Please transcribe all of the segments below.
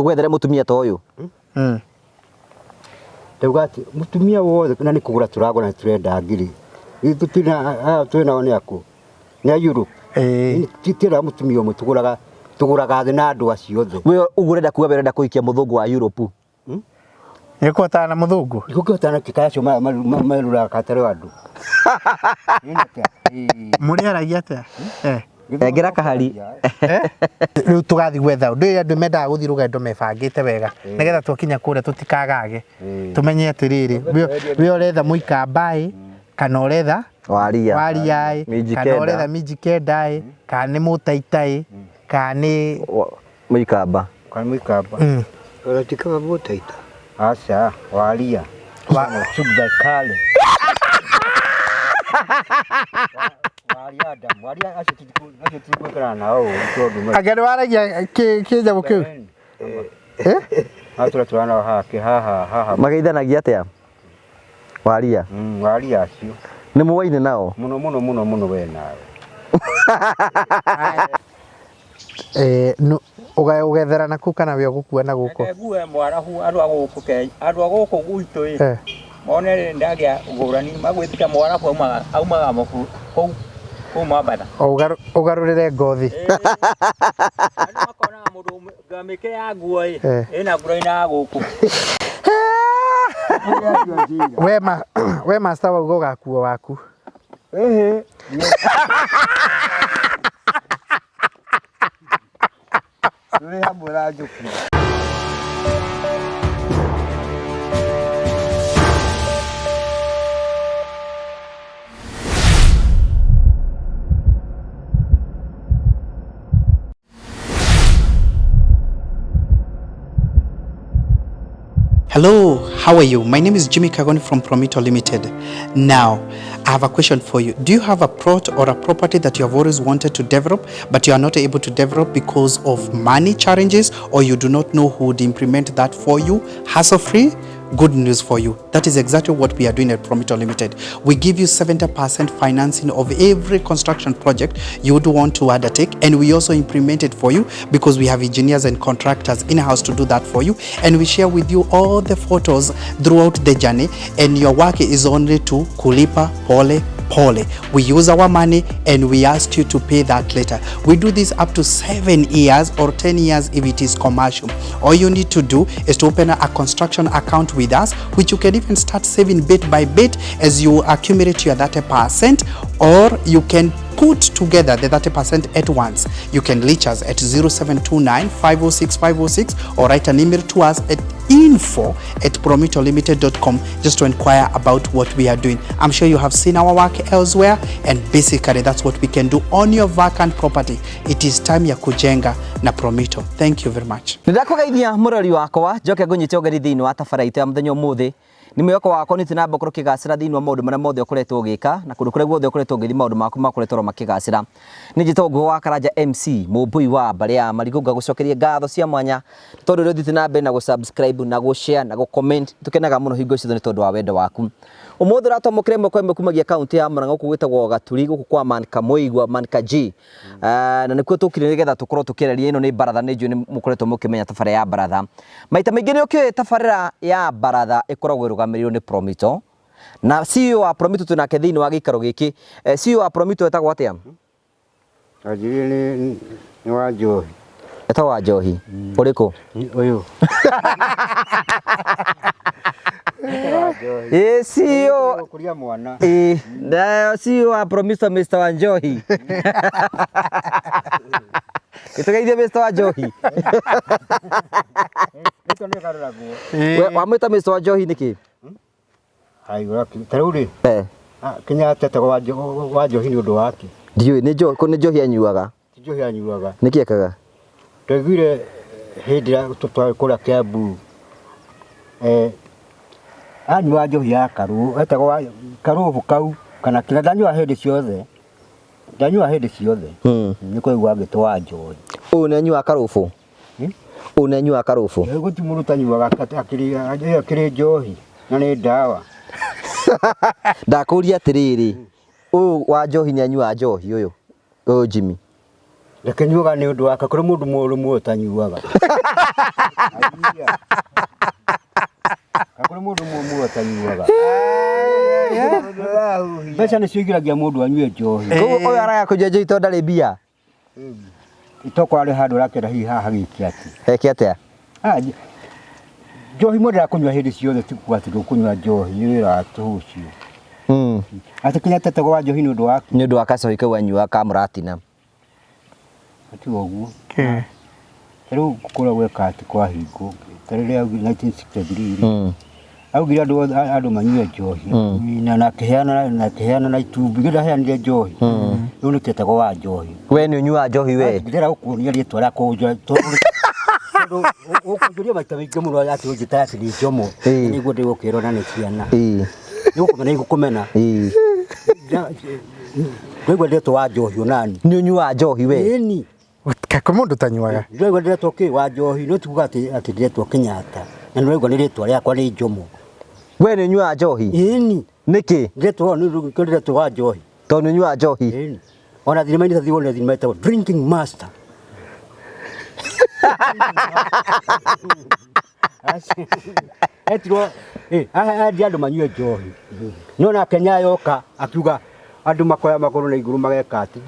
Tũgwethere mũtumia ta ũyũ. Ndauga atĩ mũtumia wothe na nĩ kũgũra tũragũra nĩ tũrenda ngiri. Ithuĩ tũtirĩ aya twĩ nao nĩ akũ? Nĩ a Europe. Ĩĩ. Titiendaga mũtumia ũmwe tũgũraga tũgũraga thĩ na andũ acio othe. We ũguo ũrenda kuga we ũrenda kũhikia mũthũngũ wa Europe. Nĩ ũkũhotana na mũthũngũ? Gũkĩhotana kĩ acio meruraga katarĩ andũ. Mũrĩaragia atĩa? Eh. Engera kahari. Rĩu tũgathiĩ gwetha ũndũ ũyũ andũ mendaga gũthiĩ rũgendo mebangĩte wega nĩgetha twakinya kũrĩa tũtikagage tũmenye atĩrĩrĩ we ũretha mũikamba ĩ kana ũretha Waria. waria ĩ Minji kana kenda. ũretha minji kenda ĩ kana nĩ mũtaita ĩ kana nĩ Mũikamba. Kana mũikamba. Mm. Ona ti kaba mũtaita. Aca, waria. Subakale. Waria Adamu, waria acio acio tutikwĩkana nao ũru tondũ anga nĩ waragia kĩnyamũ kĩu Eh? Haha tũra nao haha haha haha. Mageithanagia atĩa? Waria. Waria acio. Nĩ mũwaine nao? Mũno mũno mũno mũno we nawe. Eh, ũgethera na kũ kana we ũgũkua na gũkũ? Reke ngue mwarahu andũ a gũkũ Kenya, andũ a gũkũ gwitũ ĩ, Eh. mone rĩ ndagĩa ngũrani magwĩtĩkia mwarabu aumaga aumaga mũbu kũu kũu Mombatha. O ũgarũrĩre ngothi. Andũ makonaga mũndũ ngamĩke ya nguo ĩ, Eh. ĩna ngũrani na ya gũkũ. We ma we master wauga ũgakua waku. Ehe. Tũrĩ hamwe na Njũkĩ. Hello, how are you? My name is Jimmy Kagoni from Promito Limited. Now, I have a question for you. Do you have a plot or a property that you have always wanted to develop, but you are not able to develop because of money challenges, or you do not know who would implement that for you hassle-free? Good news for you. That is exactly what we are doing at Promito Limited. We give you 70% financing of every construction project you would want to undertake, and we also implement it for you because we have engineers and contractors in-house to do that for you, and we share with you all the photos throughout the journey, and your work is only to kulipa pole pole. We use our money and we ask you to pay that later. We do this up to 7 years or 10 years if it is commercial. All you need to do is to open a construction account with us, which you can even start saving bit by bit as you accumulate your 30%, or you can put together the 30% at once. You can reach us at 0729 506 506 or write an email to us at info@promitolimited.com just to inquire about what we are doing. I'm sure you have seen our work elsewhere, and basically that's what we can do on your vacant property. It is time ya kujenga na Promito. Thank you very much. Nĩndakũgeithia mũrori wakwa njoke ngũnyite ũgeni thĩinĩ wa tabara itũ ya mũthenya ũmũthĩ. Nĩ mwĩhoko wakwa nĩ na ũkorwo ũkĩgacĩra thĩinĩ wa maũndũ marĩa mothe ũkoretwo ũgĩka na kũndũ kũrĩa guothe ũkoretwo ũgĩthiĩ maũndũ maku makoretwo oro makĩgacĩra. Nĩ njĩtagwo Ngũgĩ wa Karanja MC mũmbũi wa mbarĩ ya Marigũ, ngagũcokeria ngatho cia mwanya tondũ ũrĩa ũthiĩte na mbere na gũ-subscribe na gũ-share na gũ-comment. Tũkenaga mũno hingo ciothe nĩ tondũ wa wendo waku. Ũmũthĩ ũratwamũkĩra ĩmwe kwa ĩmwe kumagia kaũntĩ ya Murang'a gũkũ gwĩtagwo Gaturi gũkũ kwa Man Kamũigua Man Kaji. Na nĩkuo tũkire nĩgetha tũkorwo tũkĩarĩria ĩno nĩ baratha, nĩ njũĩ nĩ mũkoretwo mũkĩmenya tabarĩra ya baratha. Maita maingĩ nĩ ũkĩũĩ tabarĩra ya baratha ĩkoragwo ĩrũgamĩrĩirwo nĩ Promito, na CEO wa Promito twĩ nake thĩinĩ wa gĩikaro gĩkĩ. CEO wa Promito etagwo atĩa? Anjĩrire nĩ wa njohi. Etagwo wa njohi. Ũrĩkũ? Ũyũ. Ĩ CEO Gũkũria mwana. Ĩ, na CEO wa Promito Mr. Wanjohi. Gĩtũgeithie Mr. Wanjohi. Rĩtwa nĩ rĩgarũragwo. We wamwĩta Mr. Wanjohi nĩkĩ? Aigua ta rĩu rĩ, Kenyatta etagwo wa njohi nĩ ũndũ wake. Ndiũĩ nĩ njohi, nĩ njohi anyuaga. Ti njohi anyuaga. Nĩkĩ ekaga? Twaiguire hĩndĩ ĩrĩa twarĩ kũrĩa Kiambu, anyua njohi ya karũũ, etagwo karũbũ kau kana kĩrĩa, ndanyuaga hĩndĩ ciothe, ndanyuaga hĩndĩ ciothe, nĩ kũigua agĩtwo wa njohi. Ũyũ nĩ anyuaga karũbũ? Ũyũ nĩ anyuaga karũbũ? Gũtirĩ mũndũ ũtanyuaga ĩyo ĩkĩrĩ njohi na nĩ ndawa. Ndakũria atĩrĩrĩ, ũyũ wa njohi nĩ anyuaga njohi ũyũ? Ũyũ Jimmy? Reke nyuaga nĩ ũndũ wake kũrĩ mũndũ mũũru muoyo ũtanyuaga. Kũrĩ mũndũ mũũru ũtanyuaga. Mbeca nĩcio igiragia mũndũ anyue njohi. Koguo ũyũ araga kũnyua njohi tondũ ndarĩ mbia. Tokorwo arĩ handũ ũrakĩenda hihi haha hagĩke atĩ. Heke atĩa? Ah, njohi mũndũ arakũnyua hĩndĩ ciothe ti kuga atĩ ndũkũnyua njohi nĩ wĩra wa tũhũ ũcio. Atĩ Kenyatta etagwo wa njohi nĩ ũndũ wa kĩ? Nĩ ũndũ wa kacohi kau anyuaga ka mũratina. Tiga ũguo. Ta rĩu kũrĩa gweka atĩ kwahingwo ta rĩrĩa augire 1963 rĩ augire andũ othe andũ manyue njohi na akĩheana na akĩheana na itumbĩ githĩ ndaheanire njohi rĩu nĩkĩo etagwo wa njohi. We nĩ ũnyuaga njohi we? Ndĩrenda gũkuonia rĩtwa rĩa kũnjũra tondũ ũkũnjũria maita maingĩ mũno atĩ ũnjĩtaga atĩ nĩ njomo nĩguo ndĩgũkĩrwo na nĩ ciana. Nĩgũkũmena igũkũmena. Ndĩraigua ndĩretwo wa njohi onani. Nĩ ũnyuaga njohi we? Ĩni. Kwĩ mũndũ ũtanyuaga? Ndĩraigua ndĩretwo kĩ wa njohi no ti kuga atĩ atĩ ndĩretwo Kenyatta. Na nĩũraigua nĩ rĩtwa rĩakwa nĩ Njomo. We nĩ ũnyuaga njohi? Ĩni. Nĩkĩ? Ndĩretwo nĩkĩo ndĩretwo wa njohi. Tondũ nĩ ũnyuaga njohi? Ĩni. Ona thinema-inĩ tathiĩ wone thinema ĩtagwo Drinking Master. Etirwo endia andũ manyue njohi. No nake Nyayo oka akiuga andũ makoya magũrũ na igũrũ mageka atĩ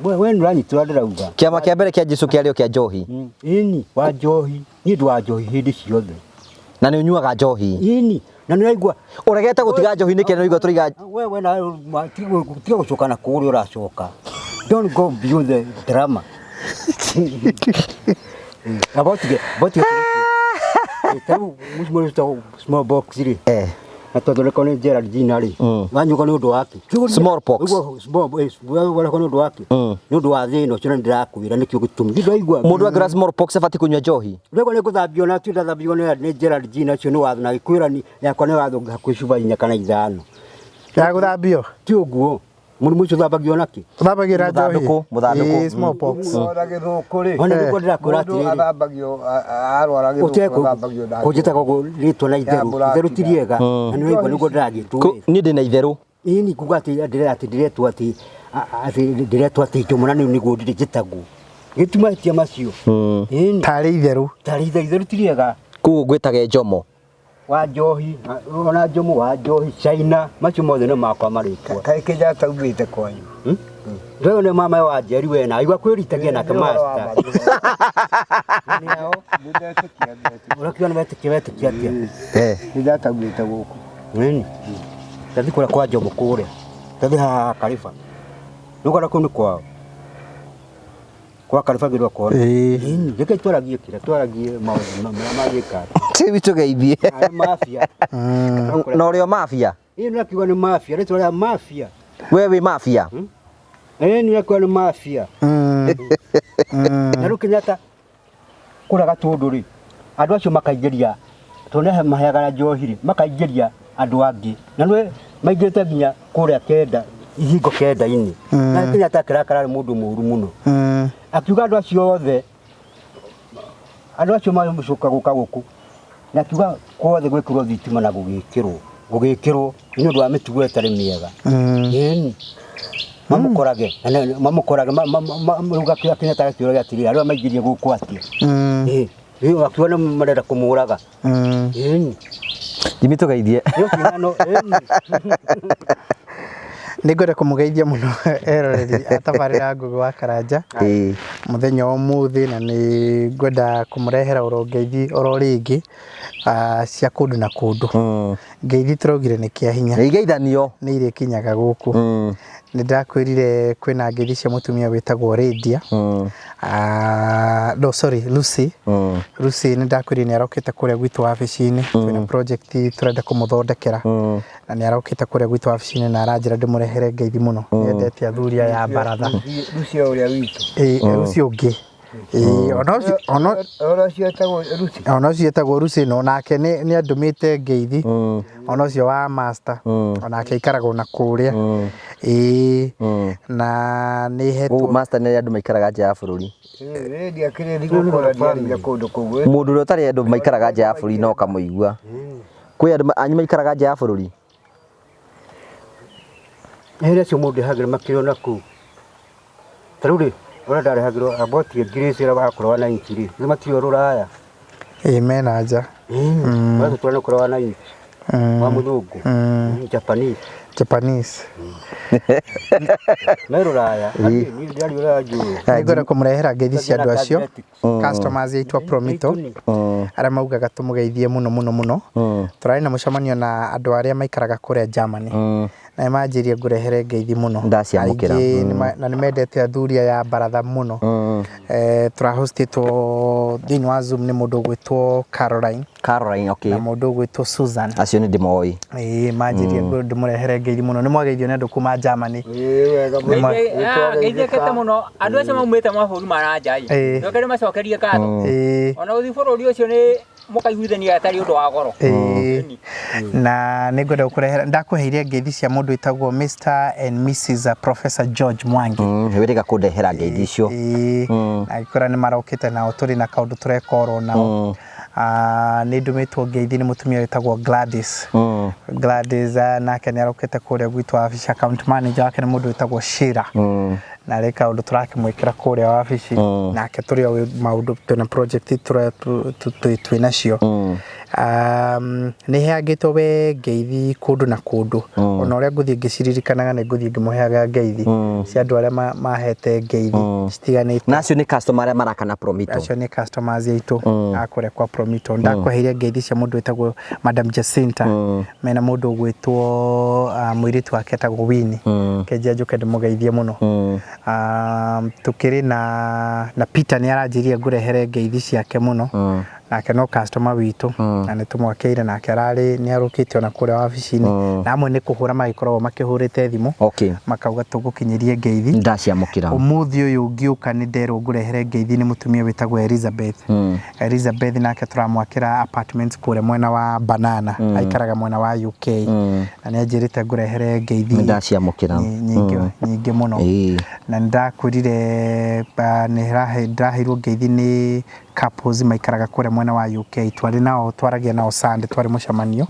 we nĩ ũranyita ũrĩa ndĩrauga. Kĩama kĩa mbere kĩa Jesu kĩarĩ o kĩa njohi. Ĩni wa njohi niĩ ndĩ wa njohi hĩndĩ ciothe. Na nĩ ũnyuaga njohi? Ĩni na nĩ ũraigua Ũregete gũtiga njohi nĩkĩ na nĩũraigua tũraiga we we na tiga gũcoka na kũrĩa ũracoka. Don't go beyond the drama. About the about the tarĩu mũcimo ũcio small box rĩ na twathondekwo nĩ Gerald Gina rĩ wanyuka nĩ ũndũ wake Smallpox. Smallpox nĩ ũndũ wake nĩ ũndũ wa thĩna ũcio na nĩndĩrakwĩra nĩkĩo gĩtũmi ndiraigua Mũndũ angĩra smallpox abatiĩ kũnyua njohi? Ndiraigua nĩ ngũthambio na ti ndathambio nĩ Gerald Gina ũcio nĩ watho na gĩkwĩra ni yakwa nĩ watho hakuhĩ cuba inya kana ithano. Ya gũthambio? Ti ũguo mũrimũ ũcio ũthambagio nakĩ? Ũthambagĩra njohi? Mũthandũkũ, mũthandũkũ. Ĩĩ, smallpox. Ona gĩthũkũ rĩ Ona nĩguo ndĩrakwĩra mũndũ atĩrĩrĩ athambagio arwara gĩthũkũ athambagio na kũnjĩtaga ũguo rĩtwa na itherũ itherũ ti rĩega na nĩ ũraigua nĩguo ndĩragĩtwo Niĩ ndĩ na itherũ. Ĩni kuga atĩ atĩ ndĩretwo atĩ atĩ ndĩretwo atĩ Njomo na nĩguo nĩguo njĩtagwo. Gĩtuma mahĩtia macio. Ĩni Tarĩ itherũ. Tarĩ itherũ itherũ ti rĩega. Koguo ngwĩtage Njomo. Wa njohi ona Njomo wa njohi China macio mothe nĩ makwa marĩtwa. Kaĩ Kenyatta umĩte kwanyu? Ndĩrona nĩ mama wa Njeri we na igua kwĩritagia nake master. Nĩndetĩkia Ũrakiuga nĩ wetĩkia wetĩkia atĩa? Kenyatta umĩte gũkũ. Nini? Tathi kũrĩa kwa Njomo kũrĩa. Tathi haha Kariba. Nĩũkona kũu nĩ kwao. Kwa Kariba ngĩrwo kona. Ĩni, reke twaragie kĩrĩa twaragie maũndũ marĩa mangĩka. Rĩu tũgeithie. Arĩ mafia. Na ũrĩ o mafia? Ĩĩ nĩũrakiuga nĩ mafia, rĩtwa rĩa mafia. We wĩ mafia? Ĩĩ nĩũrakiuga nĩ mafia. Na rĩu Kenyatta kũrĩa Gatũndũ rĩ, andũ acio makaingĩria tondũ nĩ maheaga njohi rĩ, makaingĩria andũ angĩ. Na nĩ maingĩrĩte nginya kũrĩa kenda, ihingo kenda-inĩ. Na Kenyatta akĩrakara arĩ mũndũ mũru mũno. Akiuga andũ acio othe, andũ acio magĩcoka gũka gũkũ, na akiuga kwothe gwĩkĩrwo thitima na gũgĩkĩrwo, gũgĩkĩrwo nĩ ũndũ wa mĩtugo ĩtarĩ mĩega. Ĩni. Mamũkorage, mamũkorage, rĩu Kenyatta agakĩũragia atĩrĩrĩ, arĩa maingĩrie gũkũ atĩa? Ĩĩ, rĩu akiuga nĩ marenda kũmũraga. Ĩni. Jimmy tũgeithie. Nĩ ngwenda kũmũgeithia mũno eroreri a tabarĩra Ngũgĩ wa Karanja mũthenya wa ũmũthĩ na nĩ ngwenda kũmũrehera oro ngeithi oro rĩngĩ cia kũndũ na kũndũ. Ngeithi tũraugire nĩ kĩa hinya. Nĩ igeithanio. Nĩ irĩkinyaga gũkũ. Nĩ ndakwĩrire kwĩna ngeithi cia mũtumia wĩtagwo Lydia. No sorry, Lucy. Lucy nĩ ndakwĩrire nĩ arokĩte kũrĩa gwitũ wabici-inĩ. Twĩna project tũrenda kũmũthondekera. Na nĩ arokĩte kũrĩa gwitũ wabici-inĩ na aranjĩra ndĩmũrehere ngeithi mũno. Nĩ endete athuri aya a baratha. Lucy ũrĩa witũ. Ĩĩ Lucy ũngĩ. Ĩĩ ona ũcio ona Ona ũcio etagwo Lucy. ona ũcio etagwo Lucy no nake nĩ andũmĩte ngeithi. Ona ũcio wa master. Onake aikaragwo na kũrĩa. Ĩĩ na nĩ hetwo Master nĩ andũ maikaraga nja ya bũrũri. Lydia kĩrĩ thigũkũ na ndiarĩire kũndũ kũu. Mũndũ ũrĩa ũtarĩ andũ maikaraga nja ya bũrũri no ũkamũigua. Kwĩ andũ anyu maikaraga nja ya bũrũri? Nĩ acio mũndũ ehagĩra makĩrĩ ona kũu. Ta rĩu rĩ, Ũrĩa ndarehagĩrwo aboti ngiri ĩrĩa wakorwo na inchi rĩ, nĩ matirĩ rũraya. Ĩĩ mena nja. Wetũ twana korwo na inchi. Wa mũthũngũ. Japanese. Japanese. Me rũraya. Niĩ ndiarĩ rũraya njũĩ. Nĩngwenda kũmũrehera ngeithi cia andũ acio customers aitũ a Promito arĩa maugaga tũmũgeithie mũno mũno mũno. Tũrarĩ na mũcemanio na andũ arĩa maikaraga kũrĩa Germany na nĩmanjĩrie ngũrehere ngeithi mũno. Ndaciamũkĩra. Aingĩ na nĩmendete athuri aya a baratha mũno. Tũrahostĩtwo thĩinĩ wa Zoom nĩ mũndũ ũgwĩtwo Caroline Caroline, okay. na mũndũ ũgwĩtwo Susan. Acio nĩ ndĩmoĩ. Ĩĩ manjĩrie ndĩmũrehere ngeithi mũno. Nĩmwageithio nĩ andũ kuma Germany. Ĩĩ wega mũno. Ngeithĩkĩte mũno andũ acio maumĩte mabũrũri ma na nja Ĩĩ. ĩ njoke ndĩmacokerie ngatho Ĩĩ. ona gũthiĩ bũrũri ũcio nĩ mũkaiguithania atarĩ ũndũ wa goro. Ĩĩ. Na nĩngwenda gũkũrehera ndakũheire ngeithi cia mũndũ wĩtagwo Mr and Mrs Professor George Mwangi. Wĩrĩga kũndehera ngeithi icio. Ĩĩ. Na ngĩkwĩra nĩ marokĩte nao tũrĩ na kaũndũ tũreka oro nao. Nĩ ndũmĩtwo ngeithi nĩ mũtumia wĩtagwo Gladys. Gladys nake nĩ arokĩte kũrĩa gwitũ wabici, account manager wake nĩ mũndũ wĩtagwo Sheila. Na rĩ kaũndũ tũrakĩmwĩkĩra kũrĩa wabici nake tũrĩ o maũndũ twĩna project twĩ nacio. Nĩ heangĩtwo we ngeithi kũndũ na kũndũ ona ũrĩa ngũthiĩ ngĩciririkanaga nĩ ngũthiĩ ngĩmũheaga ngeithi cia andũ arĩa mahete ngeithi citiganĩte. Na acio nĩ customer arĩa marakana Promito. Acio nĩ customers aitũ a kũrĩa kwa Promito. Ndakũheire ngeithi cia mũndũ wĩtagwo Madam Jacinta mena mũndũ ũgwĩtwo mũirĩtu wake etagwo Winnie. Kenjia njũke ndĩmũgeithie mũno. Tũkĩrĩ na Peter nĩ aranjĩrire ngũrehere ngeithi ciake mũno. Nake no customer witũ na nĩ tũmwakĩire nake ararĩ nĩ arũkĩte ona kũrĩa wabici-inĩ na amwe nĩ kũhũra magĩkoragwo makĩhũrĩte thimũ makauga tũgũkinyĩrie ngeithi. Ndaciamũkĩra. Ũmũthĩ ũyũ ngĩũka nĩ nderwo ngũrehere ngeithi nĩ mũtumia wĩtagwo Elizabeth. Elizabeth nake tũramwakĩra apartments kũrĩa mwena wa Banana, aikaraga mwena wa UK na nĩ anjĩrĩte ngũrehere ngeithi Ndaciamũkĩra. nyingĩ mũno. Na nĩ ndakwĩrire nĩ ndĩraheirwo ngeithi nĩ couples maikaraga kũrĩa mwena wa UK twarĩ nao twaragia nao Sunday twarĩ mũcemanio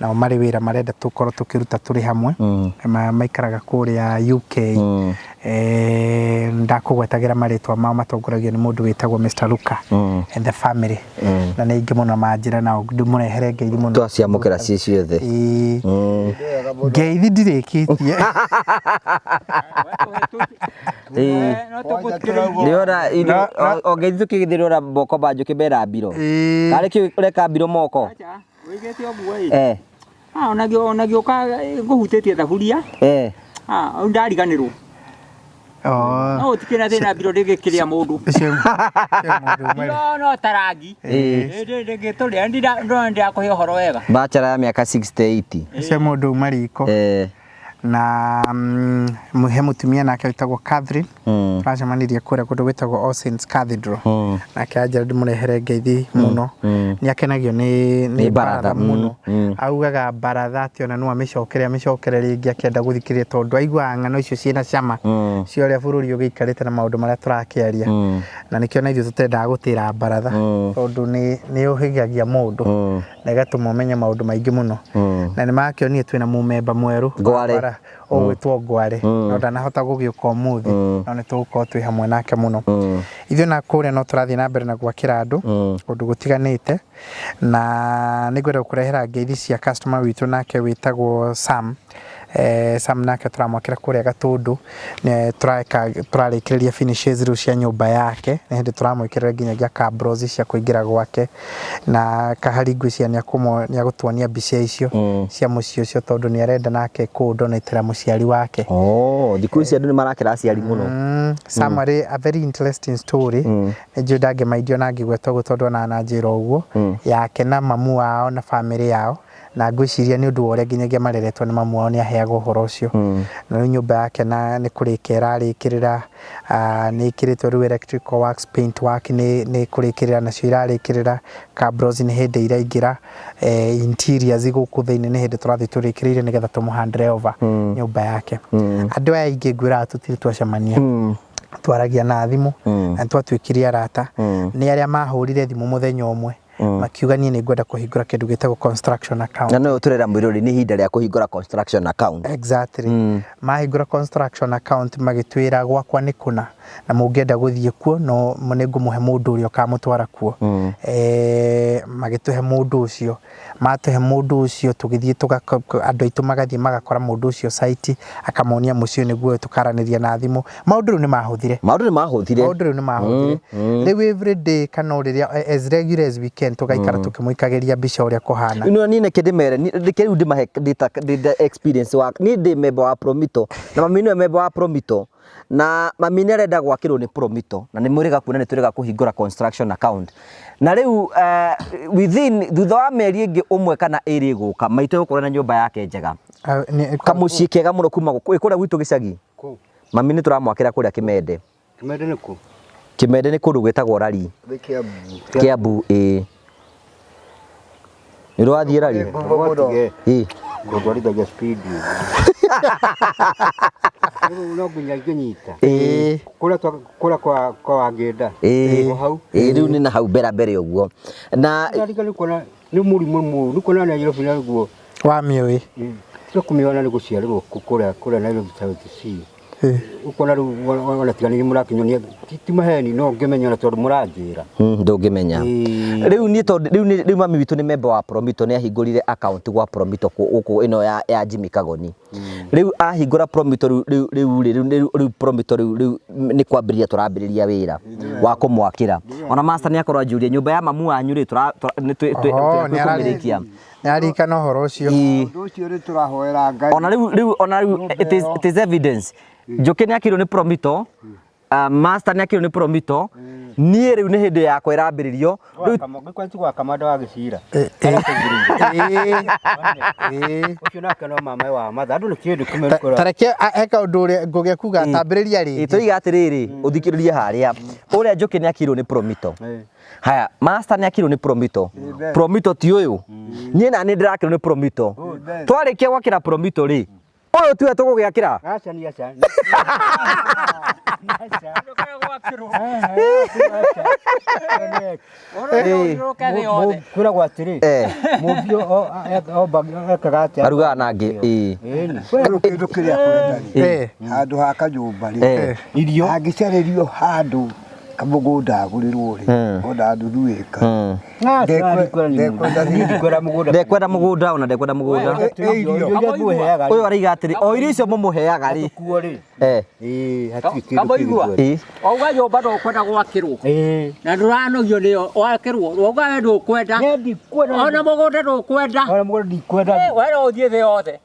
nao marĩ wĩra marenda tũkorwo tũkĩruta tũrĩ hamwe maikaraga kũrĩa UK. Ndakũgwetagĩra marĩtwa mao matongoragio nĩ mũndũ wĩtagwo Mr Luka and the family na nĩ aingĩ mũno manjĩra nao ndĩmũrehere ngeithi mũno. Twaciamũkĩra ciĩ ciothe. Ngeithi ndirĩkĩtie. Ndĩrona o ngeithi tũkĩgithĩrĩra moko banjũ kĩmera mbiro. Karĩ kĩ ũreka mbiro moko? Wĩigĩte ũguo ĩ. Ona gĩũka ngũhutĩtie thaburia. Ndariganĩrwo. No ũtikĩrĩ na thĩna mbiro ndĩngĩkĩrĩa mũndũ. No tarangi. Ndĩngĩtũrĩa ndĩrona ndĩrakũhe ũhoro wega. Bachelor ya mĩaka 68. Ũcio mũndũ uma riko. Na he mũtumia nake wĩtagwo Catherine tũracemanirie kũrĩa kũndũ gwĩtagwo All Saints Cathedral nake anjĩra ndĩmũrehere ngeithi mũno. Nĩ akenagio nĩ baratha mũno. Augaga baratha atĩ ona no amĩcokere amĩcokere rĩngĩ akĩenda gũthikĩrĩria tondũ aiguaga ng'ano icio ciĩna cama cia ũrĩa bũrũri ũgĩikarĩte na maũndũ marĩa tũrakĩaria. Na nĩkĩo na ithuĩ tũtendaga gũtĩra baratha tondũ nĩ ũhĩgagia mũndũ na ĩgatũma ũmenye maũndũ maingĩ mũno. Na nĩ makĩonire twĩna mũmemba mwerũ Ngware. Ũgwĩtwo Ngware no ndanahota gũgĩũka ũmũthĩ no nĩ tũgũkorwo twĩ hamwe nake mũno. Ithuĩ na kũrĩa no tũrathiĩ na mbere na gwakĩra andũ kũndũ gũtiganĩte na nĩngwenda gũkũrehera ngeithi cia customer witũ nake wĩtagwo Sam. Sam nake tũramwakĩra kũrĩa Gatũndũ tũrarĩkĩrĩria finishes rĩu cia nyũmba yake nĩ hĩndĩ tũramwĩkĩrĩra nginyagia cabros cia kũingĩra gwake na kahari ngwĩciria nĩ agũtuonia mbica icio cia mũciĩ ũcio tondũ nĩ arenda nake kũndonetera mũciari wake. Thikũ ici andũ nĩ marakĩra aciari mũno. Sam arĩ a very interesting story. Nĩ njũĩ ndangĩmaindio na ngĩgweta ũguo tondũ ona ananjĩra ũguo yake na mamu wao na famĩlĩ yao na ngwĩciria nĩ ũndũ wa ũrĩa nginyagia mareretwo nĩ mamu wao nĩ aheagwo ũhoro ũcio. Na rĩu nyũmba yake na nĩ kũrĩkia ĩrarĩkĩrĩra, nĩ ĩkĩrĩtwo rĩu electrical works, paint work nĩ kũrĩkĩrĩra nacio irarĩkĩrĩra, cabros nĩ hĩndĩ iraingĩra, interiors gũkũ thĩinĩ nĩ hĩndĩ tũrathiĩ tũrĩkĩrĩire nĩgetha tũmũ hand over nyũmba yake. Andũ aya aingĩ ngwĩraga tũtirĩ twacemania. Twaragia na thimũ na nĩ twatuĩkire arata. Nĩ arĩa mahũrire thimũ mũthenya ũmwe Makiuga niĩ nĩ ngwenda kũhingũra kĩndũ gĩtagwo construction account. Na no tũrera mwĩrori nĩ ihinda rĩa kũhingũra construction account. Exactly. Mahingũra construction account, magĩtwĩra gwakwa nĩ kũna na mũngĩenda gũthiĩ kuo no nĩ ngũmũhe mũndũ ũrĩa ũkamũtwara kuo. Magĩtũhe mũndũ ũcio, matũhe mũndũ ũcio, tũgĩthiĩ andũ aitũ magathiĩ magakora mũndũ ũcio site, akamonia mũciĩ nĩguo tũkaranĩria na thimũ. Maũndũ rĩu nĩ mahũthire. Maũndũ nĩ mahũthire. Maũndũ rĩu nĩ mahũthire. Rĩu every day kana o rĩrĩa, as regular as we can, tũgaikara tũkĩmũikagĩria mbica ũrĩa kũhana. No niĩ neke ndĩmere reke rĩu ndĩmahe ndĩta experience wa niĩ ndĩ member wa Promito na mami nĩwe member wa Promito, na mami nĩ arenda gwakĩrwo nĩ Promito, na nĩ mwĩrĩga kuona nĩ tũrĩga kũhingũra construction account, na rĩu within thutha wa mĩeri ĩngĩ ũmwe kana ĩrĩ ĩgũka, maitũ egũkorwo na nyũmba yake njega. Ah, Kamũciĩ kega mũno kuma kũrĩa gwitũ gĩcagi. Kũ? Mami nĩ tũramwakĩra kũrĩa Kĩmende. Kĩmende nĩ kũ? Kĩmende nĩ kũndũ gwĩtagwo Rari. Nĩ Kiambu. Kiambu, ĩĩ, nĩ ũrathiĩ Rari? Mũno. Ĩĩ. Kũndwarithagia speed. Rĩu no nginya ingĩnyita. Kũrĩa kũrĩa kwa Wangĩnda. O hau. Ĩĩ, rĩu nĩ na hau mbere mbere ũguo na Ndarika nĩ kuona nĩ mũrimũ mũru. Nĩ kuona Nairobi naguo. Wa mĩũĩ. Tiga kũmĩona nĩ gũciarĩrwo kũrĩa Nairobi South C. Ũkona rĩu ona tiga nĩ mũrakĩnyonia, ti maheni, no ngĩmenya ona tondũ mũranjĩra. Ndũngĩmenya. Rĩu niĩ tondũ rĩu rĩu mami witũ nĩ member wa Promito, nĩ ahingũrire account gwa Promito gũkũ ĩno ya Jimmy Kagoni. Rĩu ahingũra Promito, rĩu rĩu rĩu rĩ, rĩu rĩu Promito rĩu rĩu nĩ kwambĩrĩria tũrambĩrĩria wĩra wa kũmwakĩra. Ona master nĩ akorwo anjũria nyũmba ya mamu wanyu rĩ, nĩ Oh, twĩ kũmĩrĩkia. Nĩ aririkana ũhoro ũcio. Ũndũ ũcio nĩ tũrahoera Ngai. Ona rĩu ona rĩu it is evidence. Njũkĩ nĩ akĩrwo nĩ Promito, master nĩ akĩrwo nĩ Promito, niĩ rĩu nĩ hĩndĩ yakwa ĩrambĩrĩrio rĩu. Gwa gwa kamanda wa gĩcira. Ũcio nake no mama wa matha andũ nĩ kĩndũ kĩmwe. Ta reke he kaũndũ ũrĩa ngũgĩa kuga tambĩrĩria rĩngĩ. Tũiga atĩrĩrĩ, ũthikĩrĩrie harĩa ũrĩa Njũkĩ nĩ akĩrwo nĩ Promito. Haya, master nĩ akĩrwo nĩ Promito. Promito ti ũyũ, niĩ na nĩ ndĩrakĩrwo nĩ Promito. Twarĩkia gwakĩra Promito rĩ, ũyũ tiwe tũgũgĩakĩra. Aca ni aca. Kwĩragwo atĩrĩ, mũmbi ekaga atĩa? Arugaga na ngĩ, ĩĩ. Ĩni. Rĩu kĩndũ kĩrĩa kwenda rĩ, handũ ha kanyũmba rĩ, Irio. hangĩcarĩrio handũ kamũgũnda agũrĩrwo rĩ, ona nuthu ĩka. Ndikwenda mũgũnda. Ndekwenda mũgũnda, ona ndekwenda mũgũnda. Irio iria ngũheaga. Ũyũ araiga atĩrĩ, o irio icio mũmũheaga rĩ. Kuo rĩ. Ĩĩ, hatirĩ kĩndũ Kamũigua. kĩngĩ. Wauga nyũmba ndũkwenda gwakĩrwo Ĩĩ. na ndũranogio nĩyo wakĩrwo, wauga we ndũkwenda. Ndikwenda. Ona mũgũnda ndũkwenda. Ona mũgũnda ndikwenda. We no ũthiĩ thĩ yothe,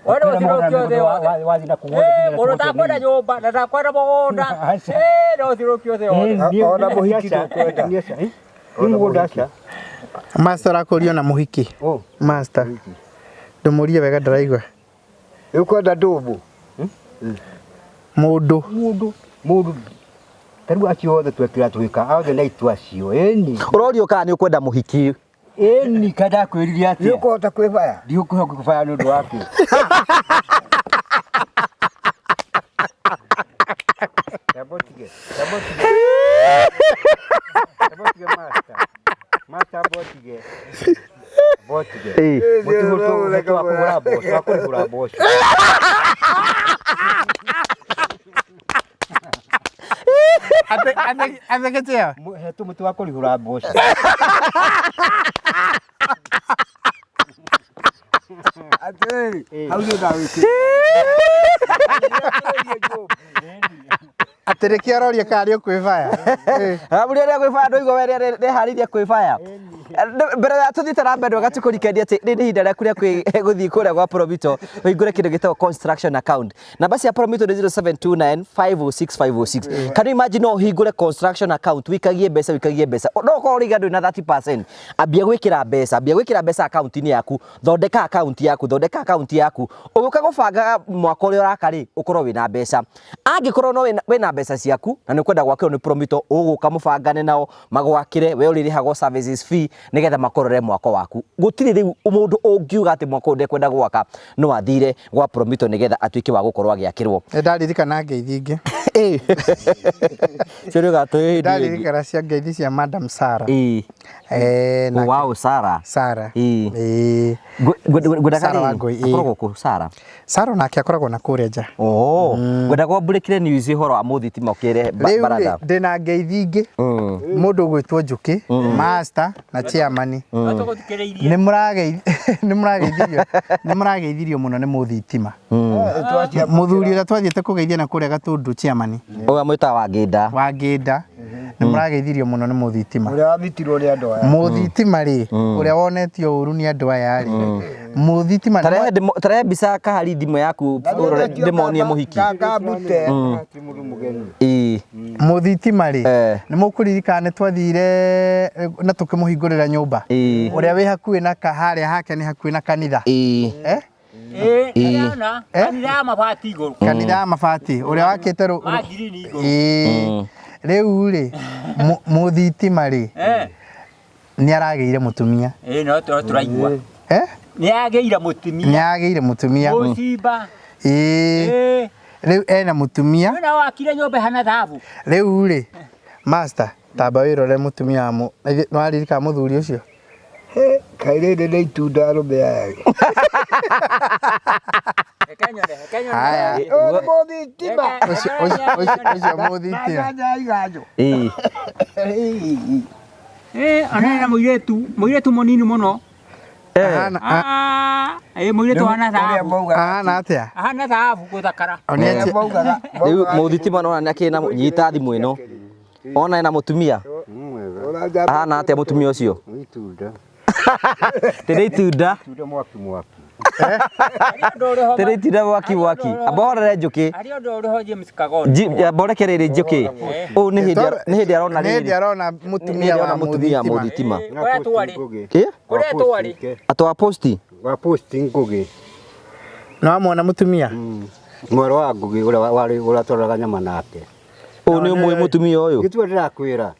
we no ũthiũrũrũkio thĩ yothe. Wathiĩ na kũu. Mũndũ ũtakwenda nyũmba na ndakwenda mũgũnda, no ũthiũrũrũkio thĩ yothe. Ona mũhiki ndũkwenda. Nĩ mũgũnda aca. Master arakũrio na mũhiki. Oh. Master. Ndũmũrie wega, ndaraigua. Nĩ ũkwenda ndũmbũ? Mũndũ. Mũndũ ta rĩu acio othe twekĩra twĩka othe na itu acio, ĩni. Ũrorio kana nĩ ũkwenda mũhiki. Ĩni, kana ndakwĩrire Nĩ atĩa? ũkũhota kwĩbaya? Ndiũkũhota kũbaya nĩ ũndũ wake. Tambotige, tambotige. Tambotige master. Master botige. Botige. Mũtĩ wa kũgũra mboco, wa kũrĩhũra mboco. Athekete. Hetwo mũtĩ wa kũrĩhũra mboco. Atĩrĩrĩ, hau nĩ ndawĩkĩra. Atĩ nĩkĩo aroria kana nĩ ũkwĩbaya. Ramũria rĩa kwĩbaya, ndũigua we rĩharĩirie kwĩbaya mbere ya tũthiĩte na mbere. Wega tũkũrikania atĩ rĩrĩ nĩ ihinda rĩaku rĩa gũthiĩ kũrĩa gwa Promito ũhingũre kĩndũ gĩtagwo construction account. Namba cia Promito nĩ 0729 506 506. Can you imagine, no ũhingũre construction account, wĩikagie mbeca, wĩikagie mbeca, no ũkorwo ũrĩiga ndũrĩ na 30%, ambia gwĩkĩra mbeca, ambia gwĩkĩra mbeca account-inĩ yaku, thondeka account yaku, thondeka account yaku, ũgĩũka gũbanga mwaka ũrĩa ũraka rĩ, ũkorwo wĩna mbeca. Angĩkorwo no wĩna mbeca ciaku na nĩ ũkwenda gwakĩrwo nĩ Promito, ũgũka mũbangane nao magwakĩre, we ũrĩrĩhagwo services fee. Nĩgetha makorore mwako waku. Gũtirĩ rĩu mũndũ ũngiuga atĩ mwako ũyũ ndekwenda gwaka, no athire gwa Promito nĩgetha atuĩke wa gũkorwo agĩakĩrwo. Nĩ ndaririkana ngeithi ingĩ. Cio nĩ ũgatũhe hĩndĩ ĩngĩ. Ndaririkana cia ngeithi cia Madam Sarah. Ĩĩ. Eh, nake- Wow, Sarah. Sarah. Ĩĩ. Ĩĩ. Ngwendaga Sarah rĩrĩ, Wangũi, ĩĩ. akoragwo kũ Sarah? Sarah nake akoragwo na kũrĩa nja. Oh, ngwendaga wambũrĩkĩre news ũhoro wa mũthitima ũkĩre Rĩu rĩ, baratha. ndĩna ngeithi ingĩ. Mũndũ ũgwĩtwo Njũkĩ, master na chairman. Tũgũthikĩrĩirie. Nĩ mũrageithi- nĩ mũrageithirio nĩ mũrageithirio mũno nĩ mũthitima. Mũthuri ũrĩa twathiĩte kũgeithia na kũrĩa Gatũndũ chairman Ũyũ amwĩtaga Wangĩnda. wa Ngĩnda nĩ mũrageithirio mũno nĩ mũthitima. Ũrĩa wamitirwo nĩ andũ aya. Mũthitima rĩ, ũrĩa wonetio ũru nĩ andũ aya rĩ, mũthitima Tarehe tarehe mbica kahari thimũ yaku ũrore ndĩmonie mũhiki. Ngambute. Ti mũndũ mũgeni. Ĩĩ. Mũthitima rĩ, Eh. nĩ mũkũririkana nĩ twathire na tũkĩmũhingũrĩra nyũmba Ĩĩ. ũrĩa wĩ hakuhĩ na harĩa hake nĩ hakuhĩ na kanitha. Ĩĩ. Eh? Ĩĩ, nĩndĩrona. Eh? Kanitha ya mabati igũrũ. Kanitha ya mabati ũrĩa wakĩte Ma ngirini igũrũ. Ĩĩ. Rĩu rĩ, mũthitima rĩ, Eh. nĩ aragĩire mũtumia. Ĩĩ, no tũraigua. Eh? Nĩ agĩire mũtumia. Nĩ agĩire mũtumia. Mũcimba. Ĩĩ. Ĩĩ. Rĩu ena mũtumia. Wĩna wakire nyũmba ĩhana thahabu. Rĩu rĩ, master, tamba wĩrore mũtumia wa nĩ waririkana mũthuri ũcio? Kaĩ rĩrĩ nĩ itunda arũme aya. Reke nyone, reke nyone. Haya. Ũyũ nĩ mũthitima. Ũcio ũcio ũcio ũcio mũthitima. Nyanya iganjo. Ĩĩ. Ĩĩ, ona ena mũirĩtu, mũirĩtu mũnini mũno. Ahana Ah, ĩĩ, mũirĩtu ahana thahabu. ahana atĩa? Ahana thahabu gũthakara. O nĩ atĩ- Maugaga. Rĩu mũthitima nona nĩ akĩrĩ na nyita thimũ ĩno. Ona ena mũtumia. Ahana atĩa mũtumia ũcio? Nĩ itunda. Tĩrĩ itunda. Itunda mwaki mwaki. Tĩrĩ itunda mwaki mwaki. Amba horere njũkĩ. Harĩ ũndũ ũrĩ ho James Kagoni. Amba ũreke rĩrĩ njũkĩ. Ũũ nĩ hĩndĩ nĩ hĩndĩ arona Nĩ hĩndĩ rĩrĩ. arona Nĩ mũtumia hĩndĩ wa arona mũtumia mũthitima. mũthitima. Kũrĩa twarĩ. Ngũgĩ. Kĩ? Kũrĩa twarĩ. Atwa posti. Wa posti Ngũgĩ. Nĩ wamwona mũtumia? Mwarĩ wa Ngũgĩ ũrĩa warĩ ũrĩa twaraga nyama nake. Ũũ nĩ ũmũĩ mũtumia ũyũ. Gĩtua ndĩrakwĩra.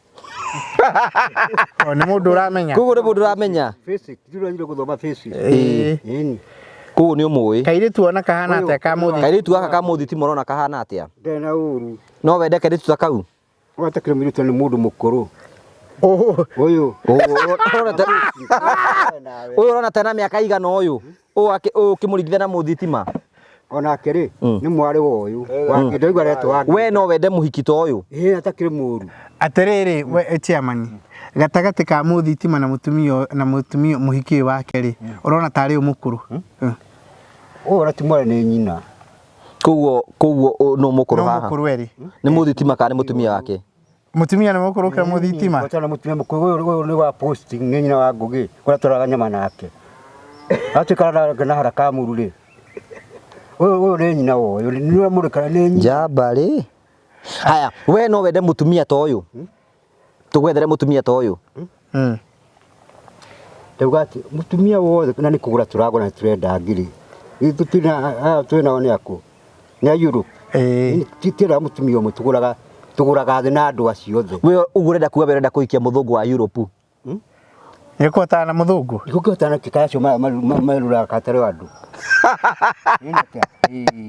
O nĩ mũndũ ũramenya. Koguo nĩ mũndũ ũramenya. Physics, ndĩranyire gũthoma physics. Ĩĩ. Ĩni. Koguo nĩ ũmũĩ. Kairĩtu ona kahana atĩa ka mũthitima? Kairĩtu gaka ka mũthitima ũrona kahana atĩa? Ndarĩ na ũru. No wende kairĩtu ta kau? Watakĩrĩ mũirĩtu nĩ mũndũ mũkũrũ. Ũũ. Ũyũ. Ũyũ ũrona ta ena mĩaka igana ũyũ? Ũyũ ũyũ ũkĩmũringithania na mũthitima? Onake rĩ, nĩ mwarĩ wa ũyũ. Wake ndaigua aretwo wake. We no wende mũhiki ta ũyũ? Ĩĩ atakĩrĩ mũru. Atĩrĩrĩ, we chairman, gatagatĩ ka mũthitima na mũtumia na mũtumia mũhiki ũyũ wake rĩ, ũrona tarĩ ũ mũkũrũ? Ũyũ ona ti mwarĩ nĩ nyina. Koguo koguo no mũkũrũ No haha? mũkũrũ erĩ. Nĩ mũthitima kana nĩ mũtumia wake? Mũtumia nĩ mũkũrũ gũkĩra mũthitima? Wachana mũtumia mũkũrũ ũyũ ũyũ nĩ wa posting nĩ nyina wa Ngũgĩ kũrĩa twaraga nyama nake. Atuĩka na haraka mũru rĩ. Ũyũ ũyũ nĩ nyina wa ũyũ nĩ ũramũrĩkana nĩ nyina. Njamba rĩ. Haya, we no wende mũtumia ta ũyũ? Tũgwethere mũtumia ta ũyũ? Ndauga atĩ mũtumia wothe na nĩ kũgũra tũragũra na tũrenda ngiri. Ithuĩ twĩna aya twĩnao nĩ akũ? Nĩ a Europe. Ĩĩ. Titiendaga mũtumia ũmwe tũgũraga tũgũraga thĩ na andũ acio othe. We ũguo ũrenda kuga we ũrenda kũhikia mũthũngũ wa Europe? Nĩ kũhotana na mũthũngũ? Gũkĩhotana kĩkaya acio meruraga katarĩ andũ.